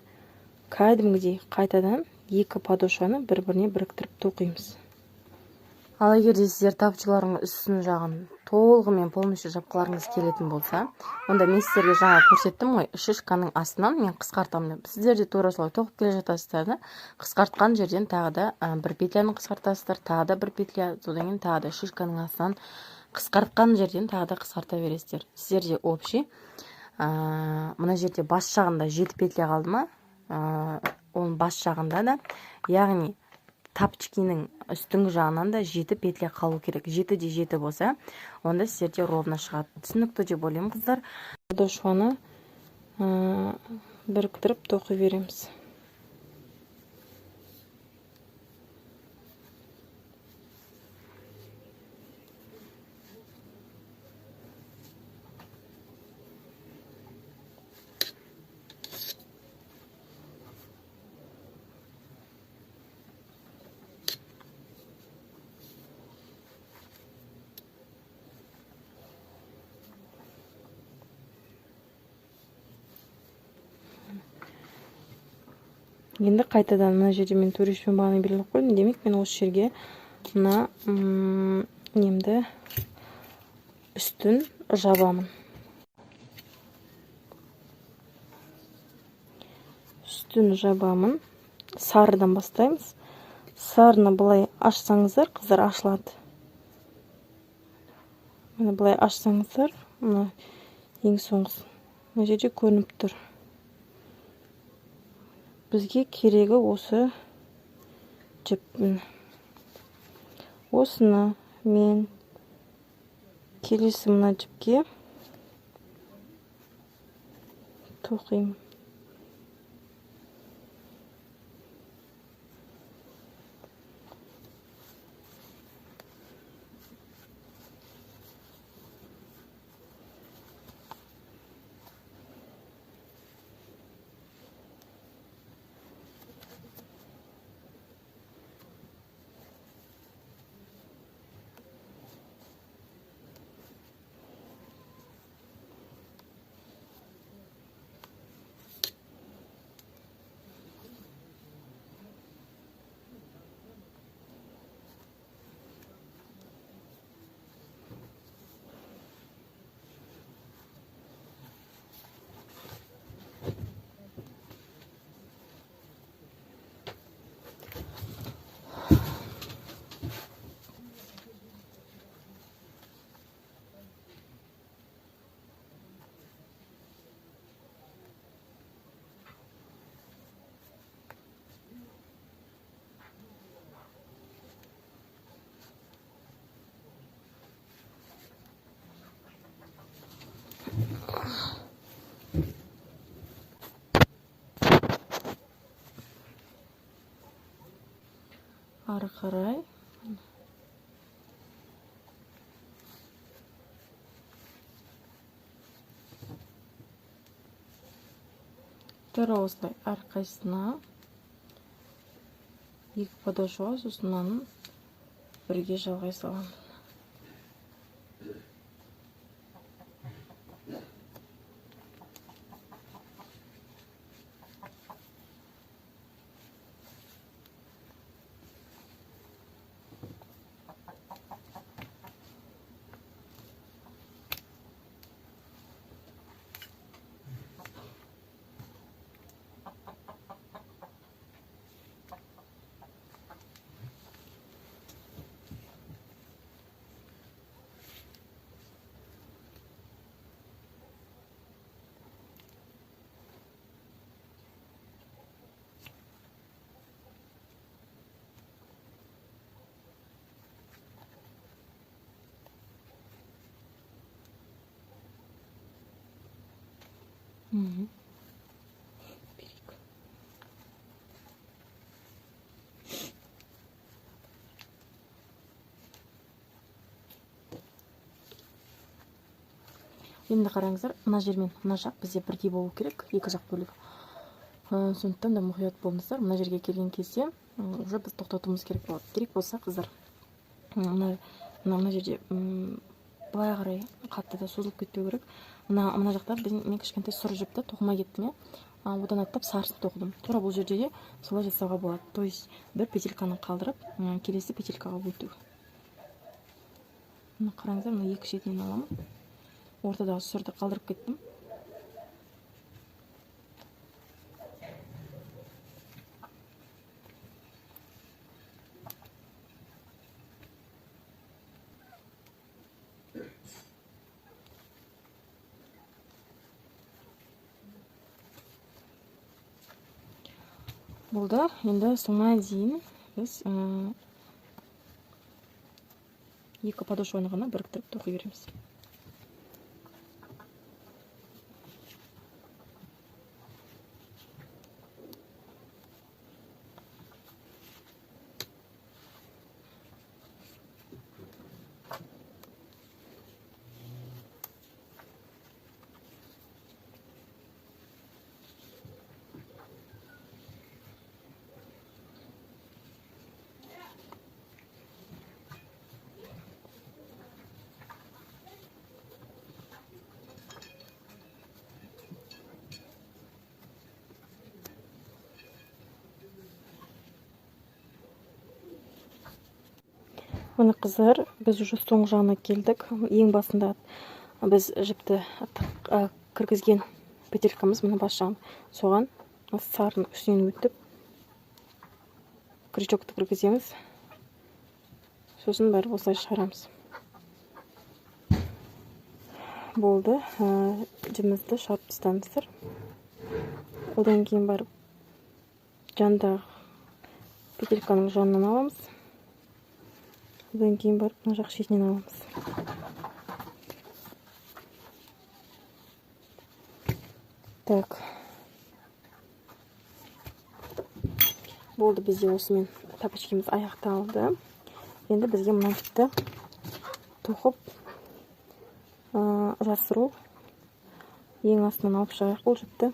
кәдімгідей қайтадан екі подошваны бір-біріне біріктіріп тоқимыз. Ал егер де сіздер тапочкаларыңның үстін жағын толығымен полностью жапқыларыңыз келетін болса, онда мен сіздерге жаңа көрсеттім ғой, шишканың астынан мен қысқартамын деп. Сіздер де тура солай тоқып келе жатасыздар да, қысқартқан жерден тағы да бір петляны қысқартасыздар, тағы да бір петля, содан кейін тағы да шишканың астынан қысқартқан жерден тағы да қысқарта бересіздер. Сіздерде общий, мына жерде бас жағында 7 петля қалды ма? Оның бас жағында да, яғни тапочкинің үстіңгі жағынан да 7 петля қалу керек. 7 де 7 болса, онда сіздерде ровно шығады. Түсінікті деп ойлаймын, қыздар. Подошваны біріктіріп тоқи береміз. Енді қайтадан мына жерде мен төрешпен бағана белгілеп қойдым. Демек, мен осы жерге мына немді үстін жабамын. Үстін жабамын. Сарыдан бастаймыз. Сарыны былай ашсаңыздар, қыздар ашылады. Міне былай ашсаңыздар, мына ең соңғысы. Мына жерде көрініп тұр. Бізге керегі осы жіп. Осыны мен келесі мына жіпке тоқимын. Ары қарай тура осылай әрқайсысына екі подошва, сосын мынаны бірге жалғай саламын. Енді қараңыздар, мына жер мен мына жақ бізде бірдей болу керек, екі жақ бөлігі. Сондықтан да мұқият болыңыздар. Мына жерге келген кезде уже біз тоқтатуымыз керек болады. Керек болса, қыздар, мына жерде былай қарай қатты да созылып кетпеу керек. Мына жақта мен кішкентай сұр жіпті тоқымай кеттім, иә. Одан аттап сарысын тоқыдым. Тура бұл жерде де солай жасауға болады. То есть бір петельканы қалдырып, келесі петелькаға өту. Мына қараңыздар, мына екі шетінен аламын. Ортадағы сұрды қалдырып кеттім. Болды. Енді соңына дейін біз екі подошваны ғана біріктіріп тоқи береміз. Міне қыздар, біз уже соңғы жағына келдік. Ең басында біз жіпті кіргізген петелькамыз мына бас жағын. Соған сарының үстінен өтіп крючокты кіргіземіз. Сосын барып осылай шығарамыз. Болды. Жібімізді шығарып тастаңыздар. Одан кейін барып жандағы петельканың жанынан аламыз. Одан кейін барып мына жақ шетінен аламыз. Так. Болды, бізде осымен тапочкамыз аяқталды. Енді бізге мына жіпті тоқып, жасыру, ең астынан алып шығайық бұл жіпті.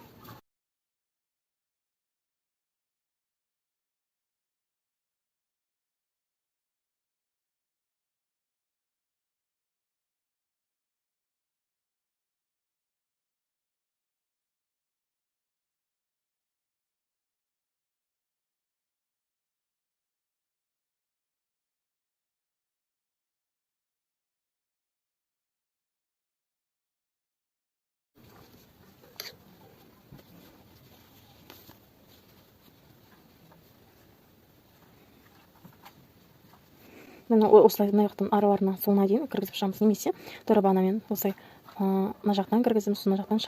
Міне осылай мына жақтан араларына соңына дейін кіргізіп шығамыз, немесе тура бағанамен осылай, мына жақтан кіргіземіз, мына жақтан.